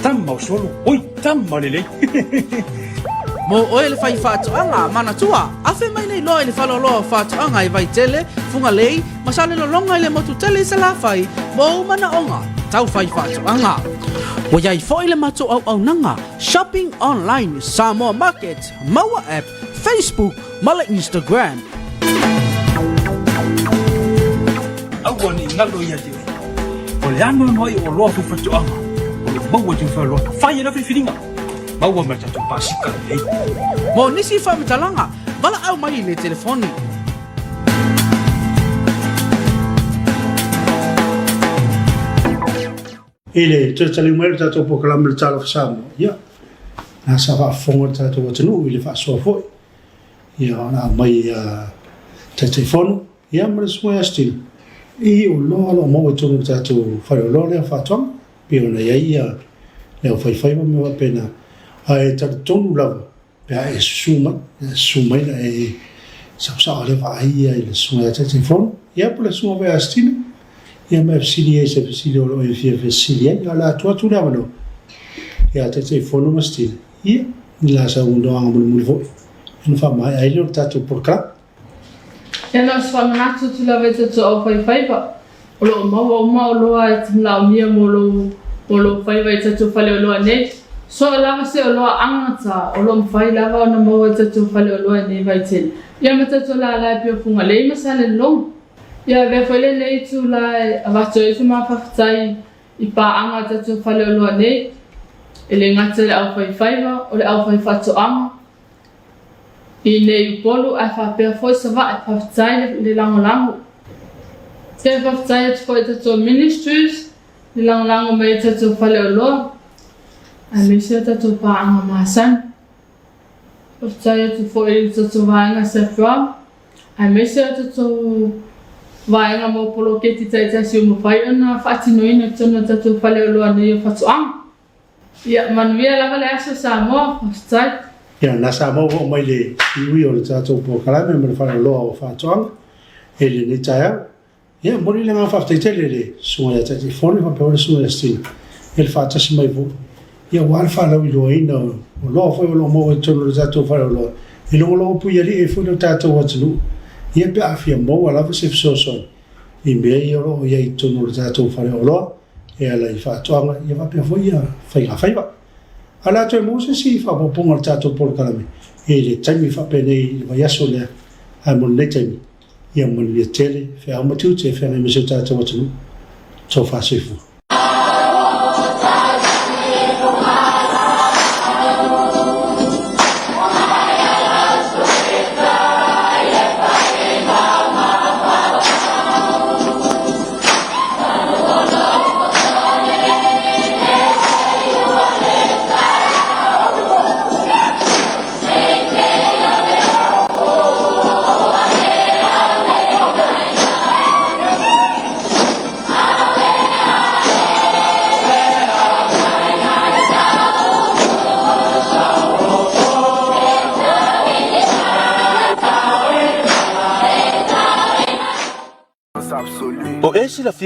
G: tama o solo, oi, tama lelei.
B: Mo oe le fai faatoaga, manatua, afe mai nei loa i le faleoloa o faatoaga i Vaitele, Fugalei, ma Salelologa i le motu tele i Salafai mo ou manaoga tau fai faatoaga. Ua i ai foi le matou auaunaga Shopping Online Samoa Market, Maua App, Facebook ma le Instagram.
G: Aua ne i galo ia te oe. O le anoano ai o oloa faifatoaga o lo o maua i tau faleoloa. Fai e lau filifiliga. Maua ma le tatou pasika lelei.
B: Mo nisi faamatalaga, valaau mai i le telefoni.
D: I le toe taliu mai o le tatou polokalame o le Talofa Samoa, ia, na sa faafofoga le tatou atunuu i le faasoa foi, ia, ona aumai a Taitaifono, ia, ma le Susuga ia Steel, i oloa o lo o maua i totonu o le tatou faleoloa lea o faatoaga, pei ona i ai ia le aufaifaiva ma mea faapena. Ae talitonu lava, Pe a e susu mai, e susu mai na e saosao lea vaai ia i le susuga ia Taitaifono, ia po o le susuga foi ia Astina, ia ma e fesili ai i se fesili o lo o e fia fesili ai. Ia o le a tuu atu le avanoa ia Taitaifono ma Stile, ia, ni la saunoaga mulimuli foi ona faamaea ai lea o le tatou polokalame.
E: Ia na o se faamanatu atu lava i tatou aufaifaiva, o lo o maua uma oloa e te manaomia mo lou mo lou faiva i tatou faleoloa nei. So o lava se oloa agata o lo o mafai lava ona maua i tatou faleoloa i nei vaitaimi. Ia ma tatou lala e pei o Fugalei ma Salelologa. Ia avea foi lenei itula e avatu ai se mafaafetai i paaga a tatou faleoloa nei, e le gata i le aufaifaiva, o le aufaifaatoaga, i inei Upolu ae faapea foi Savaii. Faafetai le lagolago. Ia faafetai atu foi i tatou Ministries le lagolago mai i tatou faleoloa aemaise o tatou paaga masani. Faafetai atu foi i le tatou vaega SAFRA aemaise o tatou vaega mo poloketi taitasi ua mafai ona faatinoina i totonu o tatou faleoloa nei o faatoaga. Ia manuia lava le aso Samoa, faafetai.
D: Ia, na Samoa ua oo mai le iui o le tatou polokalame ma le faleoloa o faatoaga i lenei taeao. Ia, momoli le agaga faafetai tele i le Susuga ia Taitaifono faapea foi le Susuga ia Stina i le faatasi mai foi, ia aua le faalauiloaina o oloa foi o lo o maua i totonu o le tatou faleoloa e logologo puialii ai foi le tatou atunuu, ia pe a fia maua lava se fesoasoani i mea ia o lo o i ai i totonu o le tatou faleoloa e ala i faatoaga ia faapea foi ia faigafaiva. Ae o le a toe maua se isi faaopoopoga o le tatou polokalame i le taimi faapenei i le vaiaso lea, ae mo lenei taimi, Ia manuia tele, feau ma tiute e feagai ma si o tatou atunuu. Tofa soifua.
B: O e silafia.